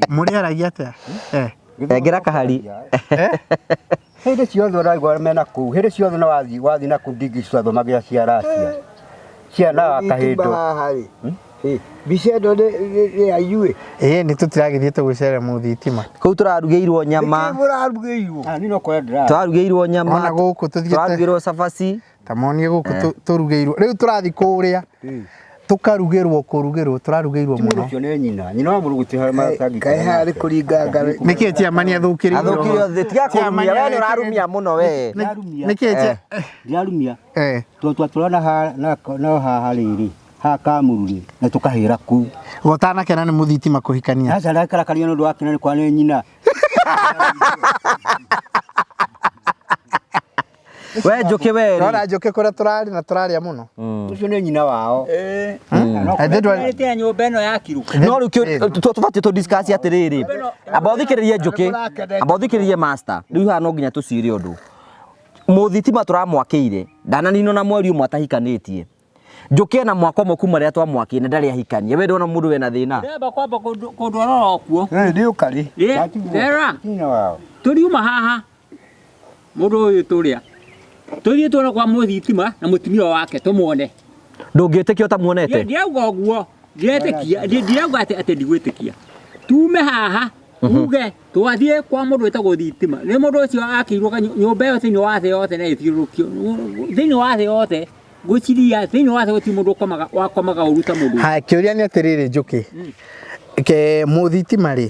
Mũrĩaragia atĩa? Eh. Engera kahari. Hĩndĩ ciothe ũraigua mena kũu, hĩndĩ ciothe no wathiĩ wathiĩ na kũu ndingi ciathomagĩra cia Racia. Ciana wa kahĩndũ. Haha rĩ. Mbica ĩno nĩ ya inyuĩ. Ĩĩ nĩ tũtiragĩthiĩte gũcera mũthitima. Kũu tũrarugĩirwo nyama. Nĩkĩĩ mũrarugĩirwo? Ah, niĩ no kũrĩa ndĩra. Tũrarugĩirwo nyama. Ona gũkũ tũthiĩte- Tũrarugĩirwo cabaci. Ta monie gũkũ tũrugĩirwo. Rĩu tũrathiĩ kũrĩa tũkarugĩrwo kũrugĩrwo tũrarugĩirwo Ti mũndũ mũno. ũcio nĩ nyina. Nyina wa mũndũ gũtirĩ harĩa matangĩikara Kaĩ haha nĩ nake. kũringa ngari. Nĩkĩ chairman athũkĩrĩirwo? Athũkirio thĩ tiga kũrumia we nĩ ũrarumia mũno we. Ndirarumia. Nĩkĩ cha Ndirarumia. Eh. Tondũ twatũra na haha na haha rĩrĩ haha Kamuru rĩ na tũkahĩra kũu. Gũtanakena nĩ mũthitima kũhikania. Aca ndakarakaria nĩ ũndũ wa kĩna nĩ kwa nĩ nyina. We njũkĩ we rĩ. Rora njũkĩ kũrĩa tũrarĩ na tũrarĩa mũno. Ũcio nĩ nyina wao. I did one. Nĩ nyũmba ĩno yakirwo. No rĩu tũbatiĩ tũ discuss atĩrĩrĩ. Amba ũthikĩrĩrie njũkĩ. Amba ũthikĩrĩrie master. Rĩu haha no nginya tũcire ũndũ. Mũthitima tũramwakĩire ndananinwo na mweri ũmwe atahikanĩtie. Njũkĩ na mwaka ũmwe kuma rĩrĩa twamwakĩire na ndarĩ ahikania. We ndona mũndũ wĩna thĩna. Ndĩramba kwamba kũndwara oro kuo. Eh, nĩ ũkarĩ. Ĩ, Ndera. Hinya wao. Tũriuma haha mũndũ ũyũ tũrĩa tũthiĩ tuone kwa mũthitima na mũtumia wake tũmuone. Ndũngĩtĩkia ũtamuonete. Ndirauga ũguo, ndiretĩkia, ndirauga atĩ atĩ ndigwĩtĩkia. Tume haha uge twathiĩ kwa mũndũ wĩtagwo thitima. Nĩ mũndũ ũcio akĩirwo nyũmba ĩyo thĩinĩ wa thĩ yothe na ĩthiũrũrũkio thĩinĩ wa thĩ yothe ngwĩciria thĩinĩ wa thĩ gũtirĩ mũndũ ũkomaga wakomaga ũru ta mũndũ ũcio. Haya, kĩũria nĩ atĩrĩrĩ Njũkĩ. Ke mũthitima rĩ,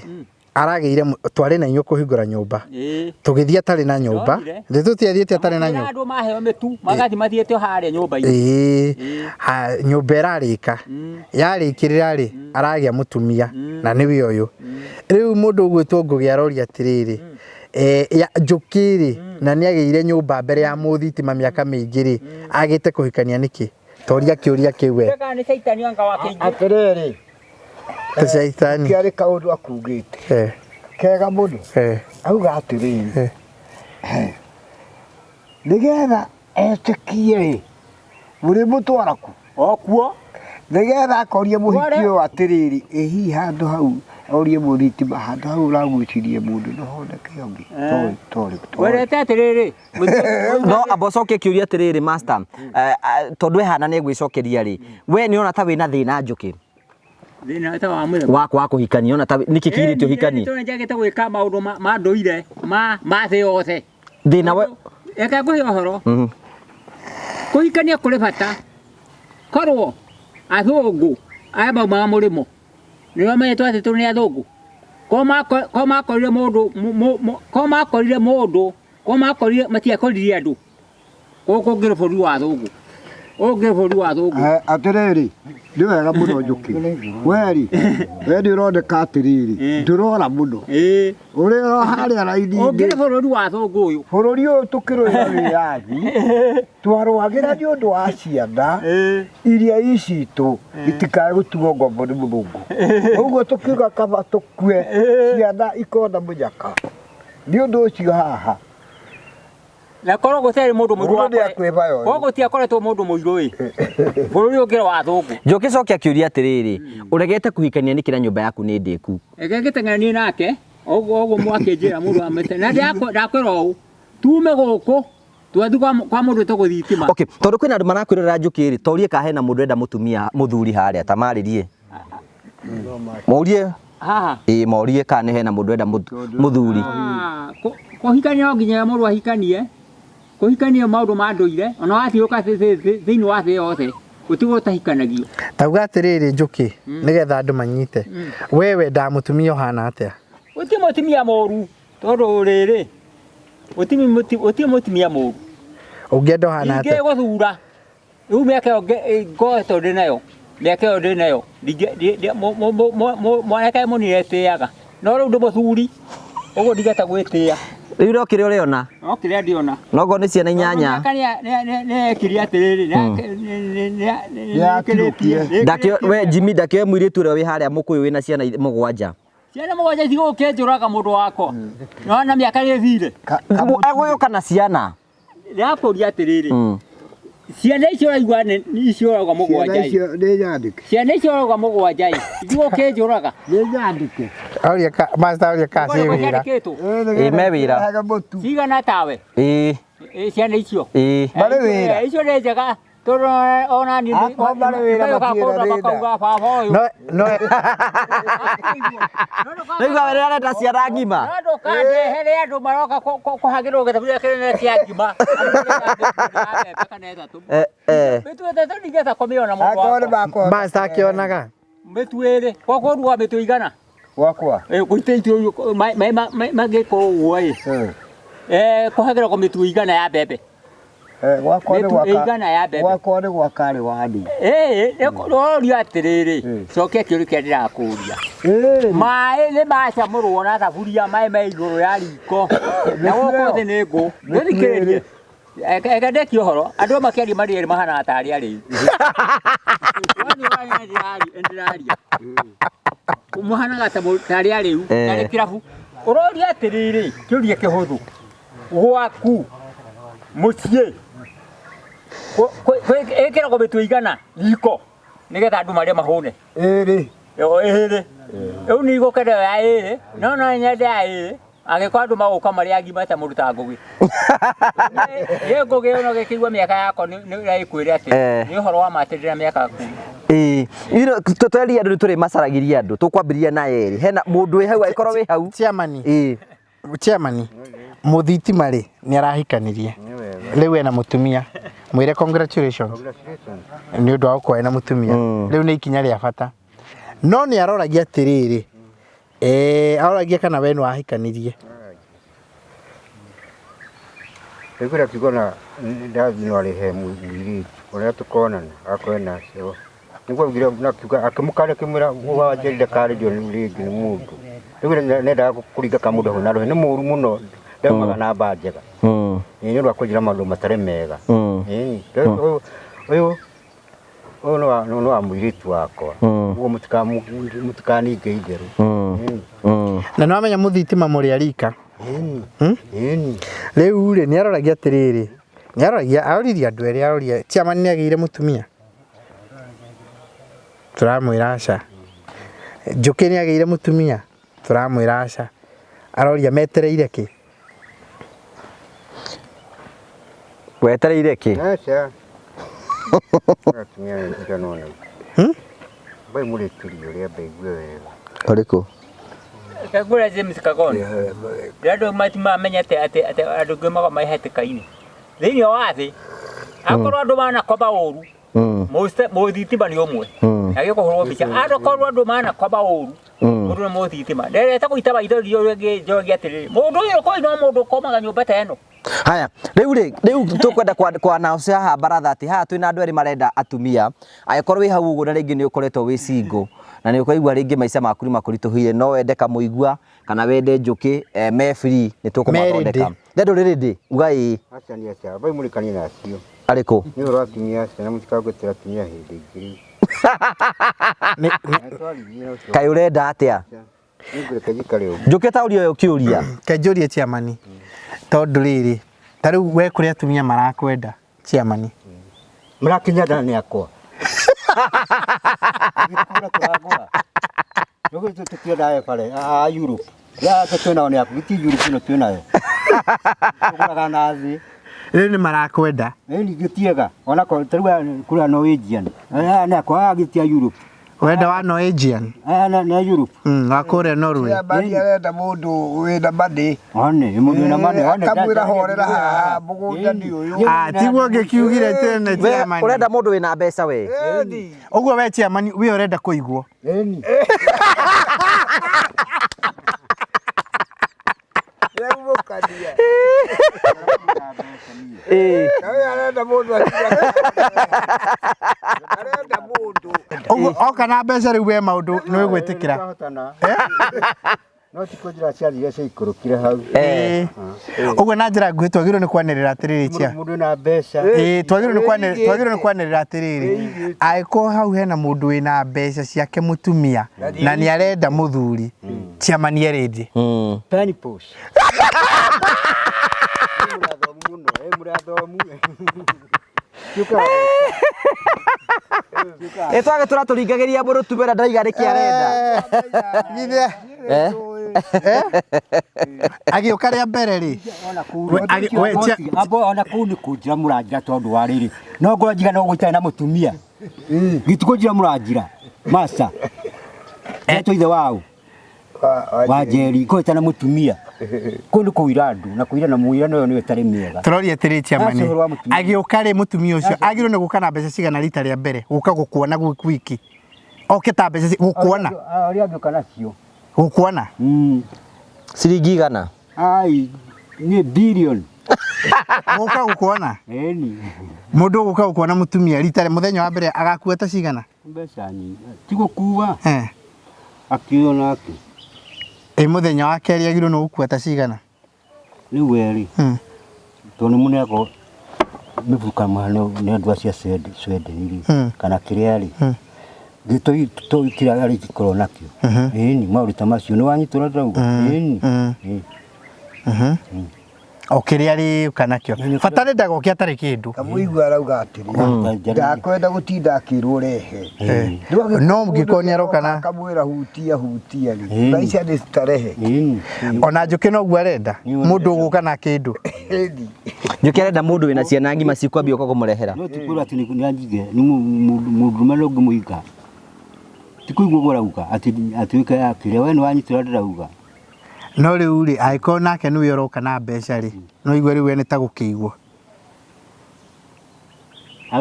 aragĩire twarĩ na inyuĩ kũhingũra nyũmba. Ĩĩ. Tũgĩthiĩ atarĩ na nyũmba. Ndonire. Thĩ tũtiathiĩte atarĩ na Makĩra nyũmba. andũ maheo mĩtu magathiĩ mathiĩte harĩa nyũmba-inĩ. Ĩĩ. Ha, nyũmba ĩrarĩka. Yarĩkĩrĩra rĩ, aragĩa mũtumia na nĩwe ũyũ. Rĩu mũndũ ũgwĩtwo Ngũgĩ aroria atĩrĩrĩ, Njũkĩ rĩ, na nĩ agĩire nyũmba mbere ya mũthitima mĩaka mĩingĩ rĩ, agĩte kũhikania nĩkĩ? Toria kĩũria kĩu we. Kana nĩ caitani anga wakĩingĩ. Atĩrĩrĩ, Ta caitani. kĩarĩ kaũndũ akugĩte kega mũno. Auga atĩrĩrĩ, nĩgetha etĩkie rĩ, mũrĩmũtwara kũ? O kuo. Nĩgetha akorie mũhiki ũyũ atĩrĩrĩ, ĩ hihi handũ hau orie mũthitima handũ hau ũragucirie mũndũ no honeke ũngĩ. Torĩ torĩ. Werete atĩrĩrĩ. No amba ũcokie kĩũria atĩrĩrĩ master, tondũ ehana nĩ egwĩcokeria rĩ, we nĩ ũrona ta wĩna thĩna Njũkĩ? Thĩna ta wa mũthemba. Wa kwaga kũhikania, ũrona ta nĩkĩ kĩgirĩtie ũhikanie? Tondũ nĩnjagĩte gwĩka maũndũ ma ndũire ma thĩ yothe. Thĩna we Reke ngũhe ũhoro. Kũhikania kũrĩ bata. Korwo athũngũ aya maumaga mũrĩmo nĩo menyetwo atĩ tũ nĩ athũngũ. Korwo makorire mũndũ, korwo makorire mũndũ, korwo makorire matiakorire andũ. Gũkũ ngĩrĩ bũrũri wa athũngũ. Ũyũ ngĩrĩ bũrũri wa athũngũ. Atĩrĩrĩ, nĩ wega mũno Njũkĩ. We-rĩ, we nĩ ũroneka atĩrĩrĩ, ndũrora mũno. Ũrĩ o harĩa raini-inĩ. Ũngĩrĩ bũrũri wa athũngũ ũyũ. Bũrũri ũyũ tũkĩrũĩra wĩyathi, twarũagĩra nĩ ũndũ wa ciana iria i citũ itikae gũtuo ngombo nĩ mũthũngũ. Ũguo tũkiuga kaba tũkue ciana ikona mũnyaka. Nĩ ũndũ ũcio haha. Na korwo gũtarĩ mũndũ mũirũ Mũndũ nĩakwĩba yo. Korwo gũtiakoretwo mũndũ mũirũ ĩ. Bũrũri ũngĩrĩ wa athũngũ. Njũkĩ cokia kĩũria atĩrĩrĩ, ũregete kũhikania nĩkĩ na nyũmba yaku nĩ ndĩku? Reke ngĩteng'eranie nake, ũguo ũguo mwakĩnjĩra mũndũ wa mĩte. Na ndakwĩra ũũ, tume gũkũ, twathiĩ kwa mũndũ wĩtagwo thitima. Okay, tondũ kwĩna andũ marakwĩrorera Njũkĩ rĩ, torie kana hena mũndũ enda mũtumia mũthuri harĩa, ta marĩrie. Morie. Haha. Ĩĩ, morie kana hena mũndũ enda mũthuri. Kũhikania no nginya mũndũ ahikanie. Kũhikania maũndũ ma ndũire, ona wathiũka thĩinĩ wa thĩ yothe, gũtirĩ ũtahikanagio. Tauga atĩrĩrĩ Njũkĩ, nĩgetha andũ manyite. We wendaga mũtumia ũhana atĩa? Gũtirĩ mũtumia mũru, tondũ rĩrĩ, gũtirĩ mũtumia mũru. Ũngĩenda ũhana atĩa? Ingĩgũthura, rĩu mĩaka ĩyo ngoretwo ndĩ nayo, mĩaka ĩyo ndĩ nayo, mwanake mũnini etĩaga, no rĩu ndĩ mũthuri, ũguo ndingĩhota gwĩtĩa. Rĩu no kĩrĩa ũrĩona? No kĩrĩa ndĩona. No ngorwo nĩ ciana inyanya. Mĩaka nĩyekire atĩrĩrĩ, nĩyekĩrĩtie. We Jimmy, ndakĩoe mũirĩtu ũrĩa wĩ harĩa mũkũyũ wĩna ciana mũgwanja. Ciana mũgwanja itigũkĩnjũraga mũndũ wakwa. Nĩwona mĩaka nĩĩthire. Egũgĩũka na ciana. Ndĩrakũria atĩrĩrĩ, ciana icio ũraigua nĩ icio ũrauga mũgwanja Ciana icio nĩ nyandĩke. Ciana icio ũrauga mũgwanja ĩ, itigũkĩnjũraga. Nĩ nyandĩke. Auria ka master auria ka ciĩ wĩra. Ĩ, me wĩra. Cigana tawe. Ĩ. Ĩ, ciana icio. Ĩ. Marĩ wĩra. Icio nĩ njega. Tondũ ona niĩ Akorwo marĩ wĩra nĩmaũkaga matirĩ kũndora thĩna. makauga baba ũyũ. No, no. Nĩigua wee arenda ciana ng'ima. No ndũkandehere andũ maroka kũhagĩrwo gĩthaburia kĩnene kĩa ngima. Mĩtu ĩtatũ ndingĩhota kũmĩona mũndũ Akorwo nĩ wakwa. makwa. Master akĩonaga. Mĩtu ĩrĩ, gwakwa ũrugaga mĩtu ĩigana? Gwakwa. Gũitĩtio maĩ mangĩkwo ũguo ĩ. Kũhagĩrwo mĩtu ĩigana ya mbembe. Gwakwa nĩ Mĩtu gwaka. ĩigana ya mbembe. Gwakwa nĩ gwaka rĩ wani. Ĩĩ, ũroria atĩrĩrĩ, cokia kĩũria kĩrĩa ndĩrakũria. Maĩ nĩ macamũrwo na thaburia, maĩ me igũrũ ya riko. Na gũkũ thĩ nĩ ngũ. Ndũthikĩrĩrie. Eke ndekie ũhoro, andũ makĩaria marĩ erĩ mahanaga tarĩ arĩu. Ndĩraria. Mũhanaga tarĩ arĩu, tarĩ kĩrabu. Ũroria atĩrĩrĩ, kĩũria kĩhũthũ. Gwaku. Mũciĩ ĩkĩragwo mĩtu igana riko nĩgetha andũ marĩe mahũne. Ĩrĩ. Ĩrĩ. Rĩu nĩ igũkenda ya ĩrĩ, no no nyende ya ĩrĩ. Angĩkorwo andũ magũka marĩ agima ta mũndũ ta Ngũgĩ. Ĩ Ngũgĩ ono gĩkĩigua mĩaka yakwa nĩ ĩkwĩre atĩ nĩ ũhoro wa ma atĩ ndĩna mĩaka ngiri. Ĩĩ, tweria andũ nĩ tũrĩ macaragĩria andũ, tũkwambĩrĩria na erĩ. Hena mũndũ wĩ hau angĩkorwo wĩ hau. Chairman. Ĩĩ. Chairman, mũthitima rĩ nĩ arahikanirie rĩu ena mũtumia mwĩre congratulations nĩ ũndũ wa gũkorwo ena mũtumia rĩu nĩ ikinya rĩa bata no nĩ aroragia atĩrĩrĩ eh, aroragia kana we nĩ wahikanirie. Rĩu kĩrĩa kiugo na ndathi no arĩhe mũirĩtu ũrĩa tũkonana akorwo ena cio nĩguo augire na kiuga akĩmũkaria akĩmwĩra wanjĩrire ndakarĩrio rĩngĩ nĩ mũndũ rĩu nendaga kũringa kamũndũ hau na rũhĩ nĩ mũru mũno ndaumaga namba njega. Ĩĩ nĩ ũndũ wa kũnjĩra maũndũ matarĩ mega. Ĩĩ ũyũ ũyũ nĩ wa nĩ wa mũirĩtu wakwa ũguo mũtikaninge itherũ. Na nĩ wamenya mũthitima mũrĩ a rika. Ĩni. Hmm? Ĩni. Rĩu rĩ nĩ aroragia atĩrĩrĩ nĩ aroragia aroririe andũ erĩ aroria chairman nĩ agĩire mũtumia tũramwĩra aca Njũkĩ nĩ agĩire mũtumia tũramwĩra aca aroria metereire kĩ Wetereire kĩ? Aca. Atumia nĩ njiganu ona. Hmm? Mbai mũrĩkĩrie ũrĩa mbaigue wega. Ũrĩkũ? Kagura James Kagoni. Rĩrĩa andũ matimamenya atĩ atĩ atĩ andũ aingĩ makoragwo marĩ hatĩka-inĩ. Thĩinĩ wa thĩ, akorwo andũ manakoba ũru, mũthitima nĩ ũmwe. Na gĩkũhũrwo mbica. Akorwo andũ manakoba ũru, mũndũ nĩ mũthitima. Ndereta gũita maitho ndiũrĩgie njogie atĩrĩrĩ, mũndũ ũyũ kũi no mũndũ ũkomaga nyũmba ta ĩno. Haya, rĩu rĩ, rĩu tũkwenda kwa kwa announce haha baratha atĩ haha twĩna andũ erĩ marenda atumia. Angĩkorwo wĩ hau ũguo na rĩngĩ nĩ ũkoretwo wĩ single na nĩ ũkaigua rĩngĩ maica maku nĩ makũritũhĩire no wende kamũigua kana wende njũkĩ eh, me free nĩ tũkũmathondeka. ready. Nĩ andũ ready uga ĩĩ Aca nĩ aca mbai mũrĩkanie na acio. arĩkũ? Nĩ ũhoro wa atumia acio na mũtikagwetera atumia hĩndĩ ĩngĩ rĩu. Nĩ- Twaririe na ũcio. Kaĩ ũrenda atĩa? Nĩngũreka njikare ũguo. Njũkĩ ta ũria ũyũ kĩũria. Kenjũrie chairman tondũ rĩrĩ ta rĩu we kũrĩ atumia marakwenda chairman Mũrakinya nda nĩ akwa. Gĩkũra tũragũra. Rĩu tũtiendaga bare a Europe. Ya twĩnao nĩ aku gĩti Europe ĩno twĩnayo. Tũgũraga na thĩ. rĩu nĩ marakwenda Ĩni gĩtiega. Ona ko tarĩu kũrĩa Norwegian. Aya nĩ akwa aya gĩti a Europe. wenda wa Norwegian Aya nĩ a Europe. wa kũrĩa Norway Chairman arenda mũndũ wĩna money. One mũndũ wĩna money one. Akamwĩra horera haha mũgũnda nĩ ũyũ. Ah, tiguo ngĩkiugire tene We chairman ũrenda mũndũ wĩna mbeca we. Ĩni. ũguo we chairman we ũrenda kũigwo Ĩni. Nĩegũmũkania. Ĩĩ. Na ũyũ arenda mũndũ akiuga arenda mũndũ. ũguo oka na mbeca rĩu we maũndũ nĩ ũgwĩtĩkĩra Twahotana. No ti kũnjĩra ciathire ciaikũrũkire hau. Ĩĩ. ũguo na njĩra nguhĩ twagĩrĩirwo nĩ kwanĩrĩra atĩrĩrĩ chia Mũndũ wĩna mbeca. Ĩĩ, twagĩrĩirwo nĩ kwanĩrĩra twagĩrĩirwo nĩ kwanĩrĩra atĩrĩrĩ angĩkorwo hau hena mũndũ wĩna mbeca ciake mũtumia na nĩ arenda mũthuri chairman erĩndĩ Penny post. Ĩ mũrathomu mũno, ĩ mũrathomu. Ĩ twage tũratũringagĩria mũndũ tumera ndaiga nĩkĩ arenda. Githĩ Eh? agĩũka rĩa mbere rĩ We- agi- we- chia- Abo ona kũu nĩ kũnjĩra mũranjĩra tondũ wa rĩrĩ no ngorwo njiga no gũitarĩ na mũtumia gĩtikũnjĩra mũranjĩra master etwo ithe wao wa Njeri ngorwo itarĩ na mũtumia kũu nĩ kũira andũ na kũira na mũira nayo nĩyo ĩtarĩ mĩega tũroria atĩrĩ chairman Acio ũhoro wa mũtumia. agĩũka rĩ mũtumia ũcio agĩrĩirwo nĩ gũka na mbeca cigana rita rĩa mbere gũka gũkuona gwiki oke ta mbeca gũkuona Arĩa angĩũka nacio gũkuona Ciringi igana. Ai nĩ billion gũka gũkuona ĩni mũndũ ũgũka gũkuona mũtumia rita rĩa mũthenya wa mbere agakua ta cigana mbeca nyingĩ ti gũkua Eh. akĩo nake ĩ mũthenya wa kerĩ agĩrĩirwo nĩ gũkua ta cigana rĩu werĩ tondũ nĩ mũneagwo mĩbuka nĩ andũ acio a Sweden rĩ kana kĩrĩa rĩ gĩtũi kĩrĩa arĩkorwo nakĩo ĩni maũndũ ta macio nĩ wanyitũra ndauga ĩni. O kĩrĩa arĩũka nakĩo bata nĩ ndagoke atarĩ kĩndũ. Kamũigua arauga atĩrĩ, ndakwenda gũtinda akĩrwo rehe. No mũngĩkorwo nĩ aroka na Akamwĩra hutia hutia rĩ, maica nĩ starehe. Ona Njũkĩ noguo arenda mũndũ ũgũka na kĩndũ. Ĩni. Njũkĩ arenda mũndũ wĩna ciana ng'ima cikwambia ũka kũmũrehera. No ti kwĩrwo atĩ nĩ anjige nĩ mũndũrũme no ngĩmũhika ti kũigua ũguo arauga atĩ atuĩke akĩrĩa we nĩ wanyitĩra ndĩrauga. No rĩu rĩ, angĩkorwo nake nĩwe ũroka na mbeca rĩ, no igue rĩu we nĩ ta gũkĩigwo.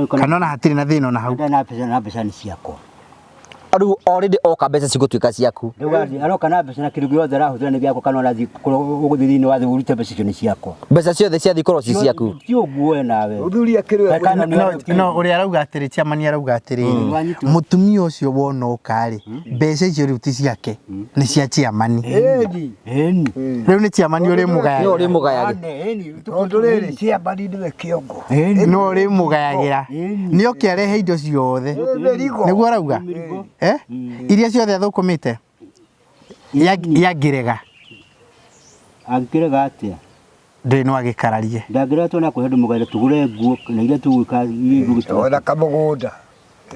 Kana ona hatirĩ na thĩna ona hau. Na mbeca, na mbeca nĩ ciakwa. Rĩu already oka mbeca cigũtuĩka ciaku. Rĩu aroka na mbeca na kĩndũ gĩothe arahũthĩra nĩ gĩakwa, kana ũrathiĩ ũgũthiĩ thĩinĩ wa thĩ ũrute mbeca icio nĩ ciakwa. Mbeca ciothe ciathiĩ korwo ci ciaku. Ti ũguo we nawe. Mũthuri akĩrĩ Kana nĩ No ũrĩa arauga atĩrĩ, chairman arauga atĩrĩrĩ, mũtumia ũcio wona oka rĩ, mbeca icio rĩu ti ciake, nĩ cia chairman. Ĩni. Ĩni. Rĩu nĩ chairman ũrĩmũgayagĩra. Nĩwe ũrĩmũgayagĩra. Tondũ rĩrĩ, chairman nĩwe kĩongo. Nĩwe ũrĩmũgayagĩra. Nĩ oke arehe indo ciothe. Mĩrigo. Nĩguo arauga? Eh? Iria ciothe athũkũmĩte? Yangĩrega. Angĩrega atĩa? Ndũĩ no agĩkararie. Ndangĩrega tondũ nakũhe ndĩmũgaĩre tũgũre nguo na iria tũgwĩka iria igũgĩtũra. Ona kamũgũnda.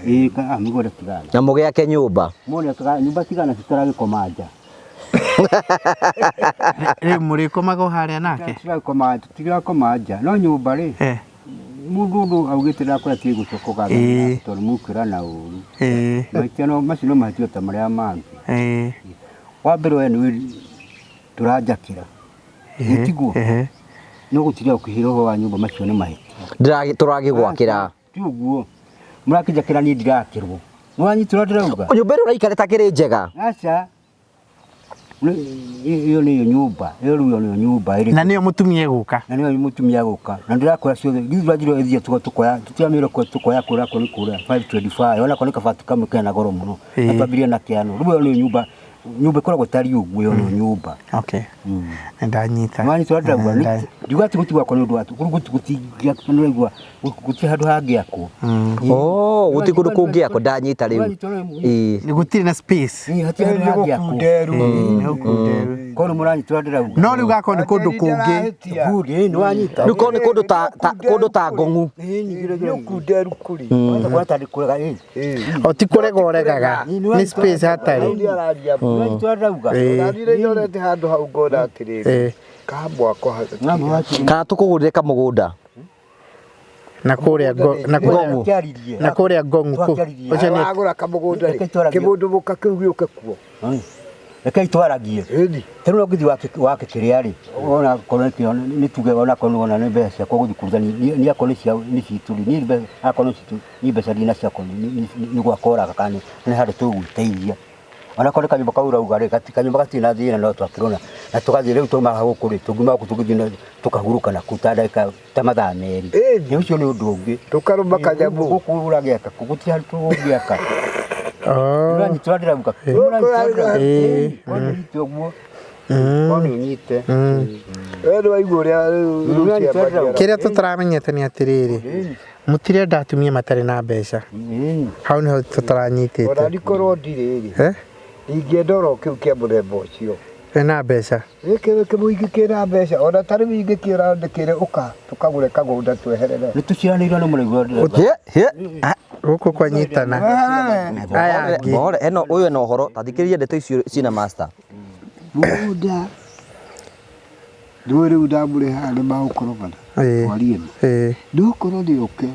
Ĩĩ mĩgũnda tigana. Na mũgĩake nyũmba. Mone nyũmba tigana citaragĩkoma nja. Rĩu mũrĩkomaga o harĩa nake? Tutirakoma, tutirakoma nja. No nyũmba rĩ, mũndũ ũndũ augĩte ndakũrĩa tiga gũcoka ũgathana tondũ mũkwĩra na ũru. Mahĩtia no macio no mahĩtia ta marĩa mangĩ. Wa mbere we nĩwe tũranjakĩra. Tiguo? No gũtirĩ ũkĩhĩra ũhoro wa nyũmba, macio nĩ mahĩtia. Tũragĩgwakĩra. Ti ũguo. Mũrakĩnjakĩra niĩ ndirakĩrwo. Nĩwanyitĩra ndĩrauga? Nyũmba ĩrĩa ũraikara ĩtakĩrĩ njega. Aca. Ĩyo nĩyo nyũmba, ĩyo rĩu nĩyo nyũmba ĩrĩ. Na nĩyo mũtumia egũka. Na nĩyo mũtumia egũka. Na ndĩrakwĩra ciothe, ithuĩ tũranjirwo ĩthiĩ tũkoya, tũtiramĩra tũkoya kũrĩa kũrĩ kũrĩa 525, ona korwo nĩ kabati kamwe kena goro mũno. Na twambirie na kĩano. Rĩu ĩyo nĩyo nyũmba, nyũmba ĩkoragwo ĩtariĩ ũguo, ĩyo nĩyo nyũmba. Okay. Nĩndanyita. Nĩwanyita ũrĩa ndĩrauga? Ndiuga atĩ gũtigwakwo nĩ ũndũ wa gũtingĩakwo, gũtirĩ handũ hangĩakwo. Oh, gũtirĩ kũndũ kũngĩakwo, ndanyita rĩu. Gũtirĩ na space. Hatirĩ handũ hangĩakwo. Nĩ Korwo mũranyita ũrĩa ndĩrauga. No rĩu gakorwo nĩ kũndũ kũngĩ. Good, nĩwanyita. Rĩu korwo nĩ kũndũ ta kũndũ ta Ngong'u. Nĩ ũkunderu kũrĩ. O ti kũrega ũregaga, nĩ space hatarĩ. Nĩwanyita ũrĩa ndĩrauga. Ndarire nyonete handũ hau ngona atĩrĩrĩ, kamwako Kana tũkũgũrĩre kamũgũnda. Na kũrĩa Ngong'u. Na kũrĩa Ngong'u kũ. Ũcio nĩ wagũra kamũgũnda rĩ, kĩmũndũ mũka kĩu gĩũke kuo. Rekei twaragie. Tarĩu no ngĩthiĩ wake kĩrĩa rĩ, ona korwo nĩ tuge ona korwo ona nĩ mbeca ciakwa gũthiĩ kũruta niĩ akorwo nĩ cia nĩ citũ rĩ, niĩ mbeca akorwo nĩ citũ niĩ mbeca ndina ciakwa nĩ gwaka ũraka kana nĩ handũ tũgwĩteithia. Ona korwo nĩ kanyũmba kau ũrauga rĩ, kanyũmba gatirĩ na thĩna no twakĩrwo na tũgathiĩ rĩu twauma gũkũ rĩ, tũngiuma gũkũ tũngĩthiĩ tũkahurũka nakuo ta ndagĩka ta mathaa merĩ. Nĩ ũcio nĩ ũndũ ũngĩ. Tũkarũma kanyamũ. Gũkũ ũragĩaka gũtirĩ handũ tũngĩaka. Ũranyita ũrĩa ndĩrauga? Ũnyite ũguo. Ũnyite. We nĩwaigua ũrĩa rĩu Kĩrĩa tũtaramenyete nĩ atĩrĩrĩ, mũtirenda atumia matarĩ na mbeca. Hau nĩho tũtaranyitĩte. Ona nikorwo ndirĩ rĩ, ingĩenda oro kĩu kĩa mũthemba ũcio. Wĩna mbeca? Gĩkĩ kĩmũingĩ kĩna mbeca, ona ta rĩu ingĩkĩra ndĩkĩre ũka tũkagũre kagũnda tweherere. Nĩ tũciaranĩirwo nĩ mũraigua ndĩrauga. Gũkũ kwanyitana. Aya angĩ. Bohore, eno ũyũ ena ũhoro, ta thikĩrĩria ndeto icio ciĩna master. Mũgũnda nĩwe rĩu ndamũrehaga nĩ magũkorogana. Twarie ma. No korwo nĩ ũke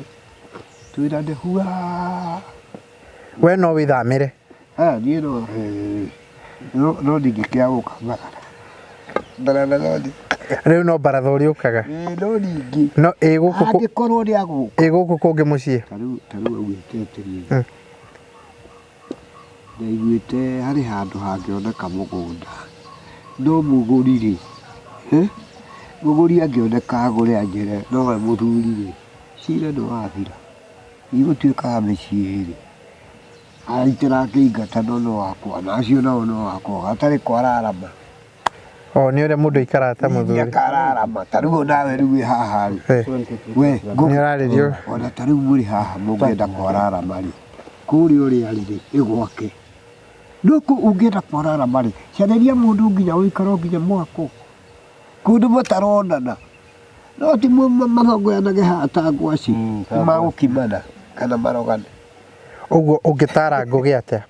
twĩrane hua. We no wĩthamĩre. Niĩ no no ndingĩkĩaga gũka Mbarara. Mbarara no ndi. Rĩu no baratha ũrĩũkaga. No ningĩ. No ĩ gũkũ Angĩkorwo nĩ agũka. Ĩ gũkũ kũngĩ mũciĩ. Ta rĩu augĩte atĩrĩrĩ. Ndaiguĩte harĩ handũ hangĩoneka mũgũnda. No mũgũri rĩ, mũgũri angĩoneka agũre anjĩre nowe mũthuri rĩ, cira nĩ wathira. Igũtuĩkaga mĩciĩ ĩrĩ. Aitĩrakĩingata no no wakwa na acio nao no wakwa hatarĩ kwararama. O nĩ ũrĩa mũndũ aikaraga ta mũthuri. Akararama ta rĩu nawe rĩu wĩ haha rĩ. We nĩ ũrarĩrio. Ona ta rĩu mũrĩ haha mũngĩenda kwararama rĩ, kũrĩa ũrĩa arĩ rĩ, ĩ gwake. No kũ ũngĩenda kwararama rĩ, carĩria mũndũ nginya ũikaro nginya mwako. Kũndũ mũtaronana. No ti marongoyanage haha ta ngwaci, nĩmagũkimana kana marogane. Ũguo ũngĩtara Ngũgĩ atĩa?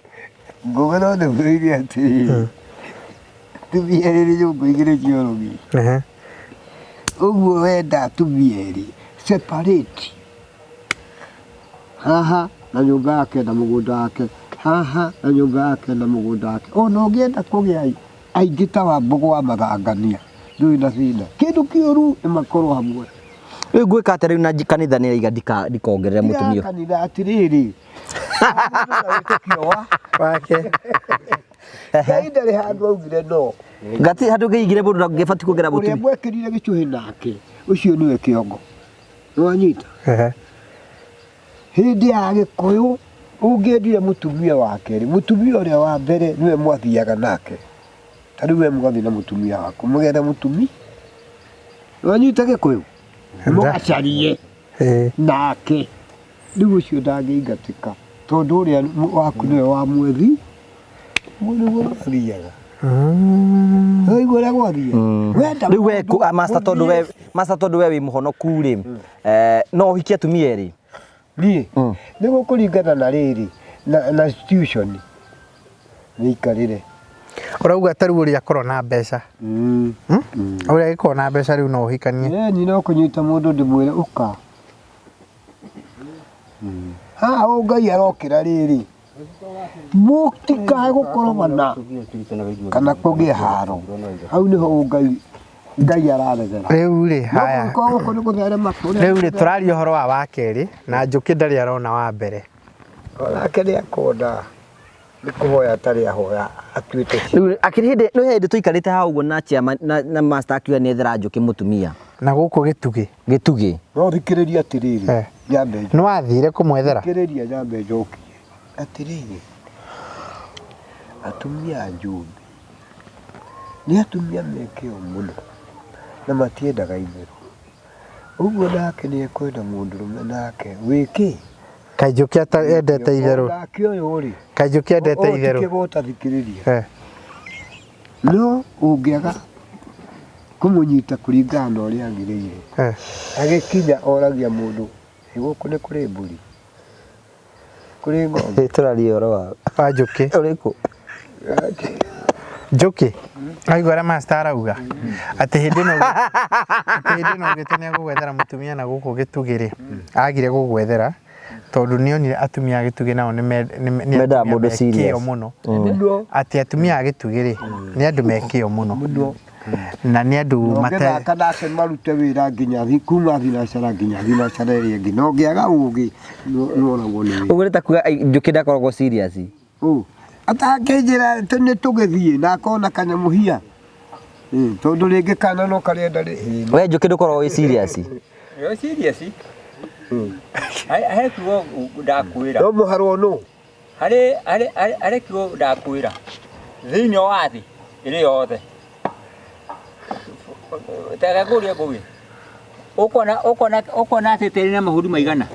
Ngũgĩ no ndĩmwĩre atĩrĩrĩ, atumia erĩ nĩ nyũngũ igĩrĩ cia ũrugi. Ũguo wenda atumia erĩ separate, haha na nyũmba yake na mũgũnda wake, haha na nyũmba yake na mũgũnda wake. Ona ũngĩenda kũgĩa aingĩ ta wa mbũgũ wa mathangania, ndũrĩ na thĩna. Kĩndũ kĩũru nĩ makorwo hamwe. Rĩu ngwĩka atĩa rĩu na kanitha nĩ raiga ndikongerere mũtumia. Kanitha atĩrĩrĩ, wĩtĩkio wa Wake. Ngai ndarĩ handũ augire no. Gati handũ ngĩigire mũndũ ndangĩbatiĩ kuongerera Ũrĩa mũtumia. mwekĩrire gĩcũhĩ nake ũcio nĩwe kĩongo. Nĩwanyita? Hĩndĩ ya Gĩkũyũ ũngĩendire mũtumia wa kerĩ, mũtumia ũrĩa wa mbere nĩwe mwathiaga nake. Ta rĩu we mũgathiĩ na mũtumia waku, mũgethe mũtumia. Nĩwanyita Gĩkũyũ? Mũgacarie nake. Rĩu ũcio ndangĩingatĩka tondũ ũrĩa waku nĩwe wa mwethi, ũguo nĩguo gwathiaga. Waigua ũrĩa gwathiaga? Wenda Rĩu we mũndũ master tondũ we master tondũ we wĩ mũhonoku rĩ, no ũhikie atumia erĩ? Niĩ nĩ gũkũringana na rĩrĩ na institution mĩikarĩre. Ũrauga ta rĩu ũrĩa akorwo na mbeca. Ũrĩa agĩkorwo na mbeca rĩu no ũhikanie. Ni no kũnyita mũndũ ndĩmwĩre ũka. Haha ũ Ngai arokĩra rĩrĩ, mũtikae gũkorogana kana kũgĩe haro. Hau nĩho ũ Ngai Ngai araregera. Rĩu rĩ, haya. No gũkorwo gũkũ nĩ gũtherema kũrĩa. Rĩu rĩ, tũraria ũhoro wa kerĩ na Njũkĩ ndarĩ arona wa mbere. Onake nĩ akona nĩ kũhoya atarĩ ahoya atuĩte Rĩu akĩrĩ hĩndĩ nĩ hĩndĩ tũikarĩte hau ũguo na chairman na master akiuga nĩ ethera Njũkĩ mũtumia. Na gũkũ Gĩtugĩ. Gĩtugĩ. No thikĩrĩria atĩrĩrĩ, nyambe Nĩ wathire kũmwethera? Thikĩrĩria nyambe njokie. Atĩrĩrĩ, atumia a Njũmbĩ nĩ atumia me kĩo mũno na matiendaga itherũ. Ũguo nake nĩ ekwenda mũndũrũme nake wĩ kĩ? Kaĩ Njũkĩ endete itherũ? Nake ũyũ rĩ, Kaĩ Njũkĩ endete ũyũ ti itherũ? kĩgũta thikĩrĩria. No ũngĩaga kũmũnyita kũringana na ũrĩa agĩrĩire, agĩkinya oragia mũndũ, ĩ gũkũ nĩ kũrĩ mbũri? Kũrĩ ng'ombe? Tũraria ũhoro wa Njũkĩ. Ũrĩkũ? Njũkĩ, aigua ũrĩa master arauga atĩ hĩndĩ ĩno atĩ hĩndĩ ĩno augĩte nĩ egũgwethera mũtumia na gũkũ Gĩtugĩ rĩ, agire gũgwethera tondũ nĩ onire atumia a Gĩtugĩ nao nĩ Mendaga atumia mũndũ me kĩo serious. mũno. Atĩ atumia a Gĩtugĩ rĩ, nĩ andũ me kĩo mũno na nĩ andũ mate Ũngĩthaka nake marute wĩra nginya kuma thinacara nginya thinacara ĩrĩa ĩngĩ, na ũngĩaga ũgĩ nĩworagwo nĩ wĩra. Ũguo nĩ ta kuga Njũkĩ ndakoragwo serious. Atangĩnjĩra nĩ tũgĩthiĩ na akona kanyamũhia, tondũ rĩngĩ kana no karenda rĩ. We Njũkĩ ndũkoragwo wĩ serious. Yo serious. He kiugo ndakwĩra. No mũharwo nũ? Harĩ kiugo ndakwĩra. Thĩinĩ wa thĩ ĩrĩ yothe. Tega ngũrie Ngũgĩ. Ũkona atĩ tĩri na mahũri maigana?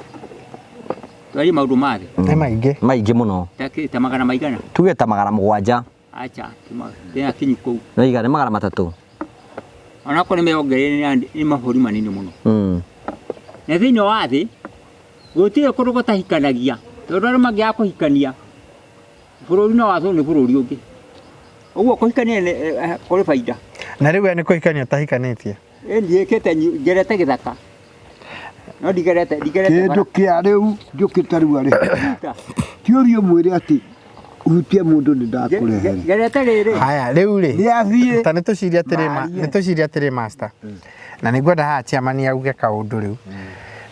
Twarie maũndũ ma thĩ. Nĩ maingĩ. Maingĩ mũno. Ta magana maigana? Tuge ta magana mũgwanja. Acha, tena kinyi kũu. Nĩ igana, nĩ magana matatũ. Onakorwo nĩ meyongereire nĩ mabũrũri manini mũno. Na thĩinĩ wa thĩ gũtirĩ kũndũ gũtahikanagia, tondũ andũ mangĩaga kũhikania bũrũri no wathwo nĩ bũrũri ũngĩ. Ũguo kũhikania nĩ kũrĩ baida. Na rĩu we nĩ kũhikania ũtahikanĩtie? Ĩ ndiĩkĩte, ngerete gĩthaka. No ndigerete Kĩndũ kĩa rĩu Njũkĩ ta rĩu arĩ. Ti ũthiĩ ũmwĩre atĩ hutia mũndũ nĩ ndakũrehere. Ngerete rĩrĩ. Haya, rĩu rĩ. Nĩ athiĩ. Ta nĩ tũcirie atĩrĩ ma, nĩ tũcirie atĩrĩ master. Na nĩ ngwenda haha chairman auge kaũndũ rĩu.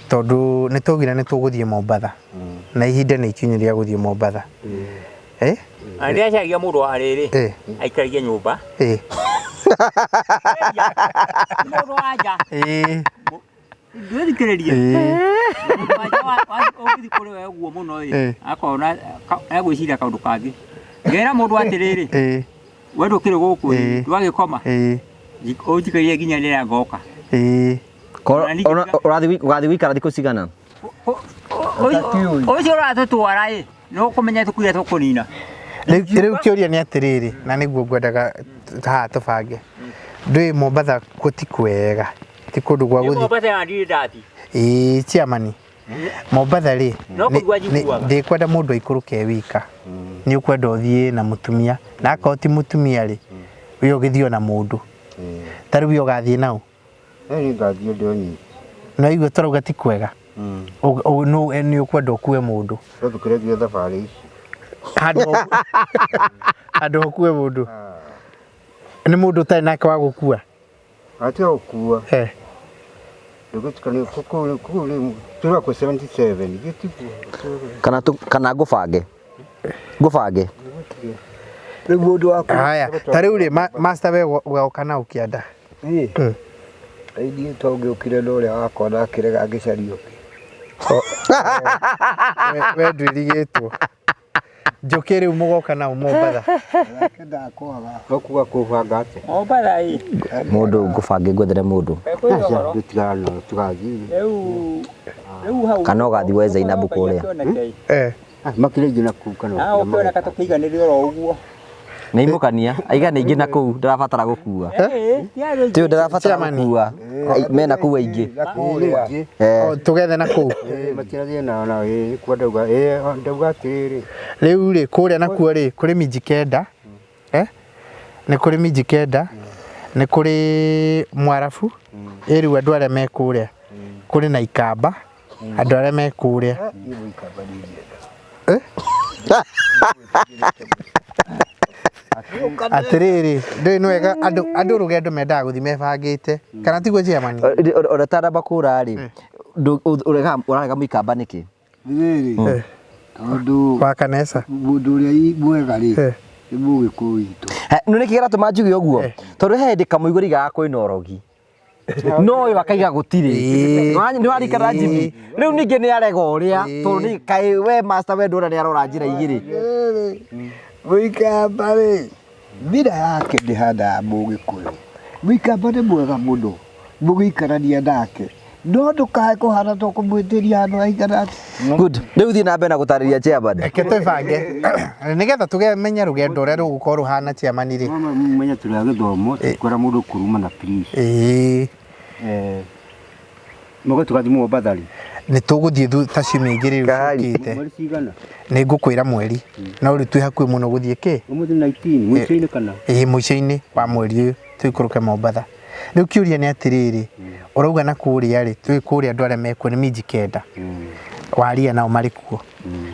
Tondũ nĩ twaugire nĩ tũgũthiĩ Mombatha. Na ihinda nĩ ikinyu rĩa gũthiĩ Mombatha. Ndĩreciragia mũndũ wa rĩrĩ, aikaragia nyũmba. Mũndũ wa nja. Ndũthikĩrĩrie. Ũngĩthiĩ kũrĩ we ũguo mũno ĩ, akona egwĩciria kaũndũ kangĩ. Ngera mũndũ atĩrĩrĩ, we ndũkĩrĩ gũkũ ĩ, ndwagĩkoma. Ũnjikarie nginya rĩrĩa ngoka. Ũgathiĩ gũikara thikũ cigana? Ũcio ũratũtwara ĩ, no kũmenya tũkuire tũkũnina. Rĩu kĩũria nĩ atĩrĩrĩ, na nĩguo ngwendaga haha tũbange. Ndũĩ Mombatha gũti kwega. Ti kũndũ gwa Nĩ gũthiĩ. Mombatha ya ndirĩ ndathi. Ĩĩ chairman. Mombatha rĩ, No kũigua njiguaga. ndĩkwenda mũndũ aikũrũke e wika. Nĩ ũkwenda ũthiĩ na mũtumia. Na akorwo ti mũtumia rĩ, we ũgĩthiĩ o na mũndũ. Ta rĩu we ũgathiĩ naũ? Nĩ ngathiĩ ndĩ nyiki. No igua tũrauga ti kwega. Nĩ ũkwenda ũkue mũndũ. Tũkĩregia thabarĩ ici. Handũ ũkue mũndũ. Nĩ mũndũ ũtarĩ nake wa gũkua. Atiga gũkua. Eh. Ndũgĩtukanie kũu kũu rĩ tũrĩ kwĩ 77 gĩtiguo. Kana tu, kana ngũbange. Ngũbange. Rĩu mũndũ wa kũ Haya, ta rĩu rĩ master we ũgoka na ũkĩanda. Ĩ. Niĩ to ngĩũkire na ũrĩa wakwa na akĩrega ngĩcaria ũngĩ. We ndwĩrigĩtwo. Njũkĩ rĩu mũgoka nao Mombatha. Nake ndakwaga. Ũkuga kũbanga atĩa? Mombatha ĩ. Mũndũ ngũbange ngwethere mũndũ. Kwĩ ũhoro. Tũtigana tũgathiĩ. Rĩu rĩu hau. Kana ũgathiĩ we Zainabu kũrĩa. Eh. Makĩrĩingĩ na kũu kana. Ah, ũkĩona ka tũkĩiganĩria oro ũguo. Nĩ imũkania. Aigana aingĩ na kũu ndarabatara gũkua. Eh, ti andũ aingĩ. Tiũ ndarabatara Chairman. gũkua. Mena kũu aingĩ. Na kũrĩa. Eh. O, tũgethe na kũu. Matiragĩe na na ĩ kwa ndauga ĩ ndauga atĩrĩrĩ. Rĩu rĩ kũrĩa nakuo rĩ kũrĩ minji kenda. Eh? Nĩ kũrĩ minji kenda. Nĩ kũrĩ Mwarabu. Ĩ rĩu andũ arĩa me kũrĩa. Kũrĩ na Ikamba. Andũ arĩa me kũrĩa. Niĩ mũikamba ndingĩenda. Eh? Atĩrĩrĩ, ndũĩ nĩ wega andũ andũ rũgendo mendaga gũthiĩ mebangĩte. Kana tiguo chairman? Ona ũtanamba kũra rĩ, ũrarega mũikamba nĩkĩ? Rĩrĩ, tondũ Wa kanesa. mũndũ ũrĩa mwega rĩ, Eh. nĩ mũgĩkũyũ witũ. No nĩkĩ kĩratũma njuge ũguo? Tondũ he hĩndĩ kamũigũ rigaga kwĩna ũrogi. No ũyũ akaiga gũtirĩ. Nĩ warikana Jimmy? Rĩu ningĩ nĩ arega ũrĩa tondũ nĩ kaĩ we master we ndũra nĩ arora njĩra igĩrĩ. Rĩrĩ, mũikamba rĩ, mira yake ndĩhana ya mũgĩkũyũ. Mũikamba nĩ mwega mũno mũgĩikarania nake, no ndũkae kũhana ta ũkũmwĩtĩria handũ haigana atĩa. Good. Rĩu thiĩ na mbere na gũtarĩria chairman. Reke twĩbange nĩgetha tũmenye rũgendo ũrĩa rũgũkorwo rũhana chairman rĩ. Mama menya tũrĩ a gĩthomo kwĩra mũndũ kũruma na please. Ĩĩ. Eh. Mũgĩ tũgathiĩ Mombatha rĩ. Nĩ tũgũthiĩ ta ciumia igĩrĩ rĩu ciũkĩte. Mweri cigana? Nĩ ngũkwĩra mweri. No rĩu twĩ hakuhĩ mũno gũthiĩ kĩ? Ũmũthĩ 19 mũico-inĩ kana? Ĩĩ mũico-inĩ wa mweri ũyũ tũikũrũke Mombatha. Rĩu kĩũria nĩ atĩrĩrĩ, ũrauga na kũrĩa rĩ, twĩ kũrĩa andũ arĩa mekuo nĩ minji kenda. Waria nao marĩ kuo.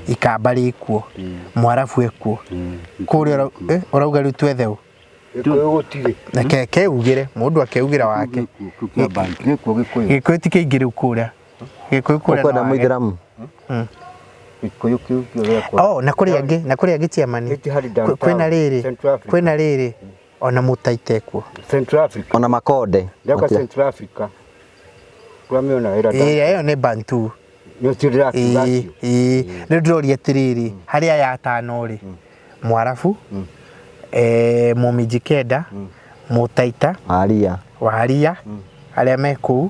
Ikamba rĩ kuo. Mwarabu ekuo. Kũrĩa ũrauga rĩu twethe ũ? Gĩkũyũ gũtirĩ. Reke keugĩre, mũndũ akeugĩra wake. Gĩkuo gĩkũyũ. Gĩkũyũ ti kĩingĩ rĩu kũrĩa. Gĩkũyũ kũrĩa Ũkwenda no wage. mũithĩramu? Gĩkũyũ kĩu kĩrĩa Oh, na kũrĩ angĩ, na kũrĩ angĩ chairman. Etihad downtown, Kwĩna rĩrĩ, Central Africa. kwĩna rĩrĩ, ona mũtaita ekuo. Central Africa. Ona makonde. Ndauga Central Africa. Kũramĩona ĩra. Ĩĩ, ĩyo nĩ Bantu. Nĩ ũcio ndĩrakiuga acio. Ĩĩ, rĩu ndĩroria atĩrĩrĩ, harĩ aya atano rĩ, Mwarabu, Mũminji kenda, Mũtaita, Waria. Waria, arĩa me kũu,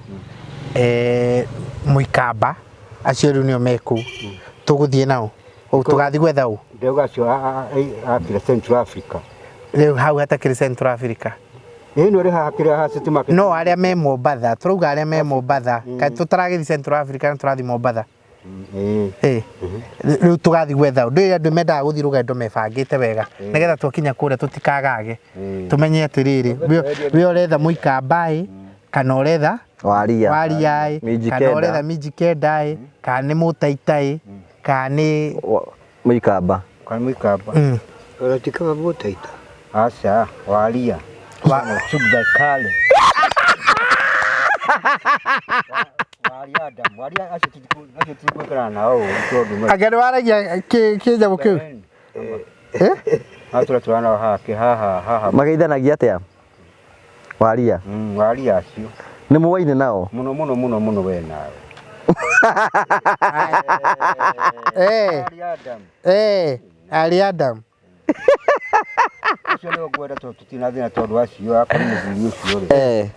Mũikamba, acio rĩu nĩo me kũu. Tũgũthiĩ nao? Tũgathiĩ gwetha ũ? Ndauga acio akĩra Central Africa. Rĩu hau hatakĩrĩ Central Africa. Ĩĩ no rĩ haha kĩrĩa haha City Market. No arĩa me Mombatha, tũrauga arĩa me Mombatha, kaĩ tũtaragĩthiĩ Central Africa na tũrathiĩ Mombatha. Ĩĩ. Rĩu tũgathiĩ gwetha ũ? Ndũĩ andũ mendaga gũthiĩ rũgendo mebangĩte wega nĩgetha twakinya kũrĩa tũtikagage. Tũmenye atĩrĩrĩ, we ũretha mũikamba ĩ, kana ũretha Waria. Waria ĩ, Minji kana kenda. ũretha minji kenda ĩ, kana nĩ mũtaita ĩ, kana nĩ Mũikamba. Kana mũikamba. Ona ti kaba mũtaita. Aca, waria. Sugda kale. Waria Adam, waria acio tutikwĩkĩrana nao tondũ Anga nĩ waragia kĩnyamũ kĩu? Haha tũratũra nao haha haha haha. Mageithanagia atĩa? Waria. Waria acio. Nĩ mũwaine nao? Mũno mũno mũno mũno we nawe. Eh. Waria Adam. Eh, Ali Adam. Ũcio nĩwe ngwenda tondũ tũtirĩ na thĩna tondũ acio akorwo mũthuri ũcio rĩ. Eh.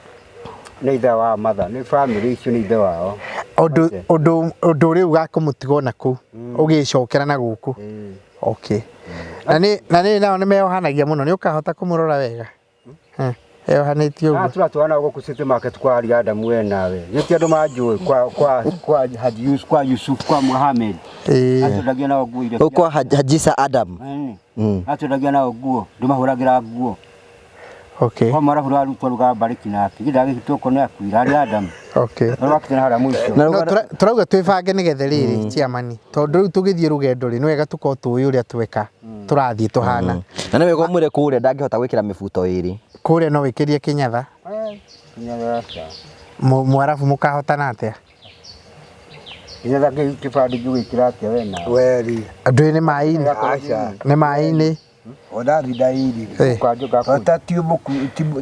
Nĩ ithe wa mother, nĩ family icio nĩ ithe wao. Ũndũ ũndũ ũndũ rĩu gakũmũtiga ona kũu ũgĩcokera na gũkũ. Okay. Na nĩ nao nĩ meohanagia mũno, nĩ ũkahota kũmũrora wega. Yohanĩtio Ah, ũguo. tũratwarana gũkũ City Market kwa Ari Adamu we nawe. Gĩti andũ manjũĩ kwa kwa kwa Haji Yusuf, kwa Yusuf, kwa Mohamed. Ĩĩ. Atwendagia nao nguo iria. Ũyũ kwa Hajisa Adam. Ĩni. Mm. Atwendagia nao nguo, ndĩmahũragĩra nguo. Okay. Kwa mwarabu rwarutwo rũgambarĩki nake. Gĩndagĩhĩtwo ko nĩ akuire Ari Adamu. Okay. Rwakĩte na harĩa mũico. Na No, rũgano- turauga twĩbange nĩgetha rĩrĩ chairman tondũ rĩu tũgĩthiĩ rũgendo rĩ nĩ wega tũkorwo tũĩ ũrĩa tweka tũrathiĩ tũhana Na nĩ wega ũmwĩre kũrĩa ndangĩhota gwĩkĩra mĩbuto ĩrĩ. kũrĩa no wĩkĩrie kĩnyatha. Kinyatha aca. Mwarabu mũkahotana atĩa? Kinyatha kĩbandĩ ngĩgwĩkĩra atĩa we nawe? Weri. Andũ nĩ maĩ-inĩ. Aca. Nĩ maĩ-inĩ. Ona thinda-inĩ. Eh. Ũkanjũka kũu. Ota ti mũku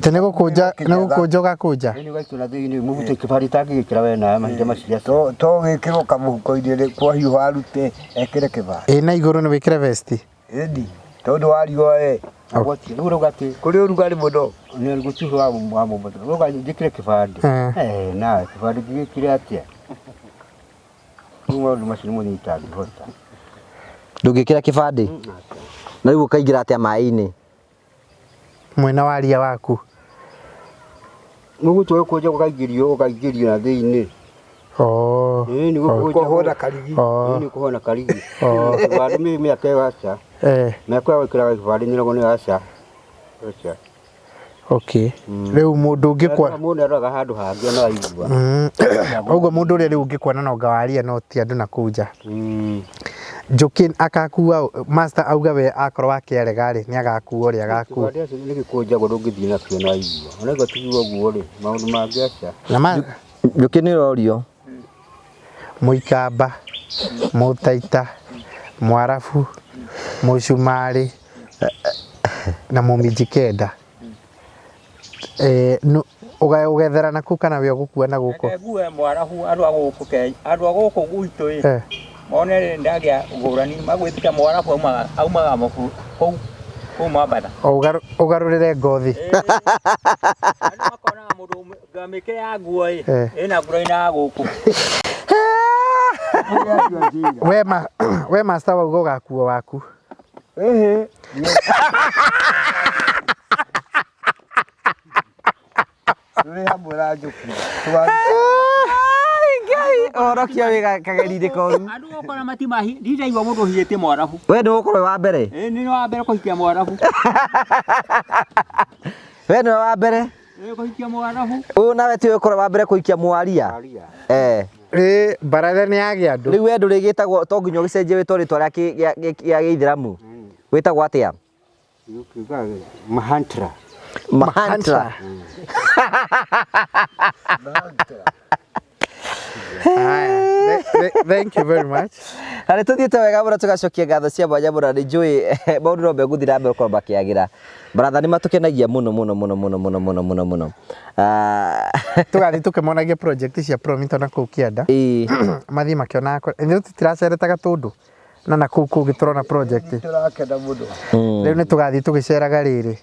Ti nĩ gũkũnja nĩ gũkũnja ũgakũnja. Ĩni ũgaikio na thĩinĩ mũbute kĩbandĩ itangĩgĩkĩra we nawe mahinda macio. To to gĩkĩrwo kamũhuko-inĩ rĩ kwahiũha arute ekĩre kĩbandĩ. Ĩ na igũrũ nĩ wĩkĩre vesti. Ĩni. Tondũ wa riũa ĩ. Ũgwati rĩu ũrauga atĩ Kũrĩ ũrugarĩ mũno. nĩ gũtirĩ wa wa Mombatha. Ũrauga njĩkĩre kĩbandĩ. Eh. Eh, nawe kĩbandĩ ngĩgĩkĩre atĩa? Rĩu maũndũ macio nĩ mũthii itangĩhota. Ndũngĩkĩra kĩbandĩ. Na rĩu ũkaingĩra atĩa maĩ-inĩ? Mwena wa ria waku. Mũgũtũ ũkũnja ũkaingĩrio ũkaingĩrio na thĩinĩ. Oh. Ĩĩ nĩ gũkũnja. Kũhũra karigi. Oh. Ĩĩ nĩ kũhona karigi. Oh. Kĩbandĩ mĩaka ĩyo aca. Eh. Mĩaka ĩyo gwĩkĩraga kĩbandĩ mĩrongo nĩ aca. Aca. Okay. Rĩu mũndũ ũngĩkwa Mũndũ aroraga handũ hangĩ ona aigua. Ũguo mũndũ ũrĩa rĩu ũngĩkuona na ũngawaria no ti andũ na kũu nja. Mm. Njũkĩ akakua master auga we akorwo akĩarega rĩ nĩ agakua ũrĩa agakua. Kĩbandĩ acio nĩ gĩkũnjagwo ndũngĩthiĩ nakĩo na aigua. Ona igua tiguo ũguo rĩ, maũndũ mangĩ aca. Na ma Njũkĩ nĩ ũrorio. Mũikamba, Mũtaita, Mwarabu, Mũcumarĩ na Mũmijikenda. Eh, ũgethera naku kana we ũgũkua na gũkũ? Reke ngue mwarabu andũ a gũkũ Kenya andũ a gũkũ gwitũ ĩ Eh. mone rĩ ndagĩa ngũrani magwĩtĩkia mwarabu aumaga aumaga mũbu kũu kũu Mombatha. O ũgarũrĩre ngothi. Andũ makonaga mũndũ mĩkĩre ya nguo ĩ Eh. ĩna ngũrani na ya gũkũ. We ma we master wauga ũgakua waku. Ĩhĩ. Tũrĩ hamwe na njũkĩ. Ngai, ũhorokia wĩ kageri-inĩ koru. Andũ gũkora matimahi ndindaigua mũndũ ũhikĩtie mwarabu. We nĩwe ũkorwo wĩ wa mbere. Ĩ nĩ wa mbere kũhikia mwarabu. We nĩwe wa mbere. Ĩ kũhikia mwarabu. Ũyũ nawe tiwe ũkorwo wa mbere kũhikia mwaria. Aria. Eh. Ĩ baratha nĩ yagĩa andũ. Rĩu we ndũrĩgĩtagwo to nginya ũgĩcenjie wĩtwo rĩtwa rĩa rĩa gĩithĩramu. Wĩtagwo atĩa? Ũkiuga Mahantra. Mahantra. Haya. Thank you very much. Na nä tå thiä te wega må no tå gacokia ngatho cia mwanya må no nä njå maå ndå no megåthiä na mbere gũkorwo makĩagĩra baratha nä matå kenagia må no må no må no må no må no må no må no må no. Tũgathiĩ tũkĩmonagia project cia Promito na kũu kĩanda. Ĩĩ. Mathiĩ makĩonaga ithuĩ tũtiracerete Gatũndũ na na kũu kũngĩ tũrona project. Tũrakena mũno. Rĩu nĩ tũgathiĩ tũgĩceraga rĩrĩ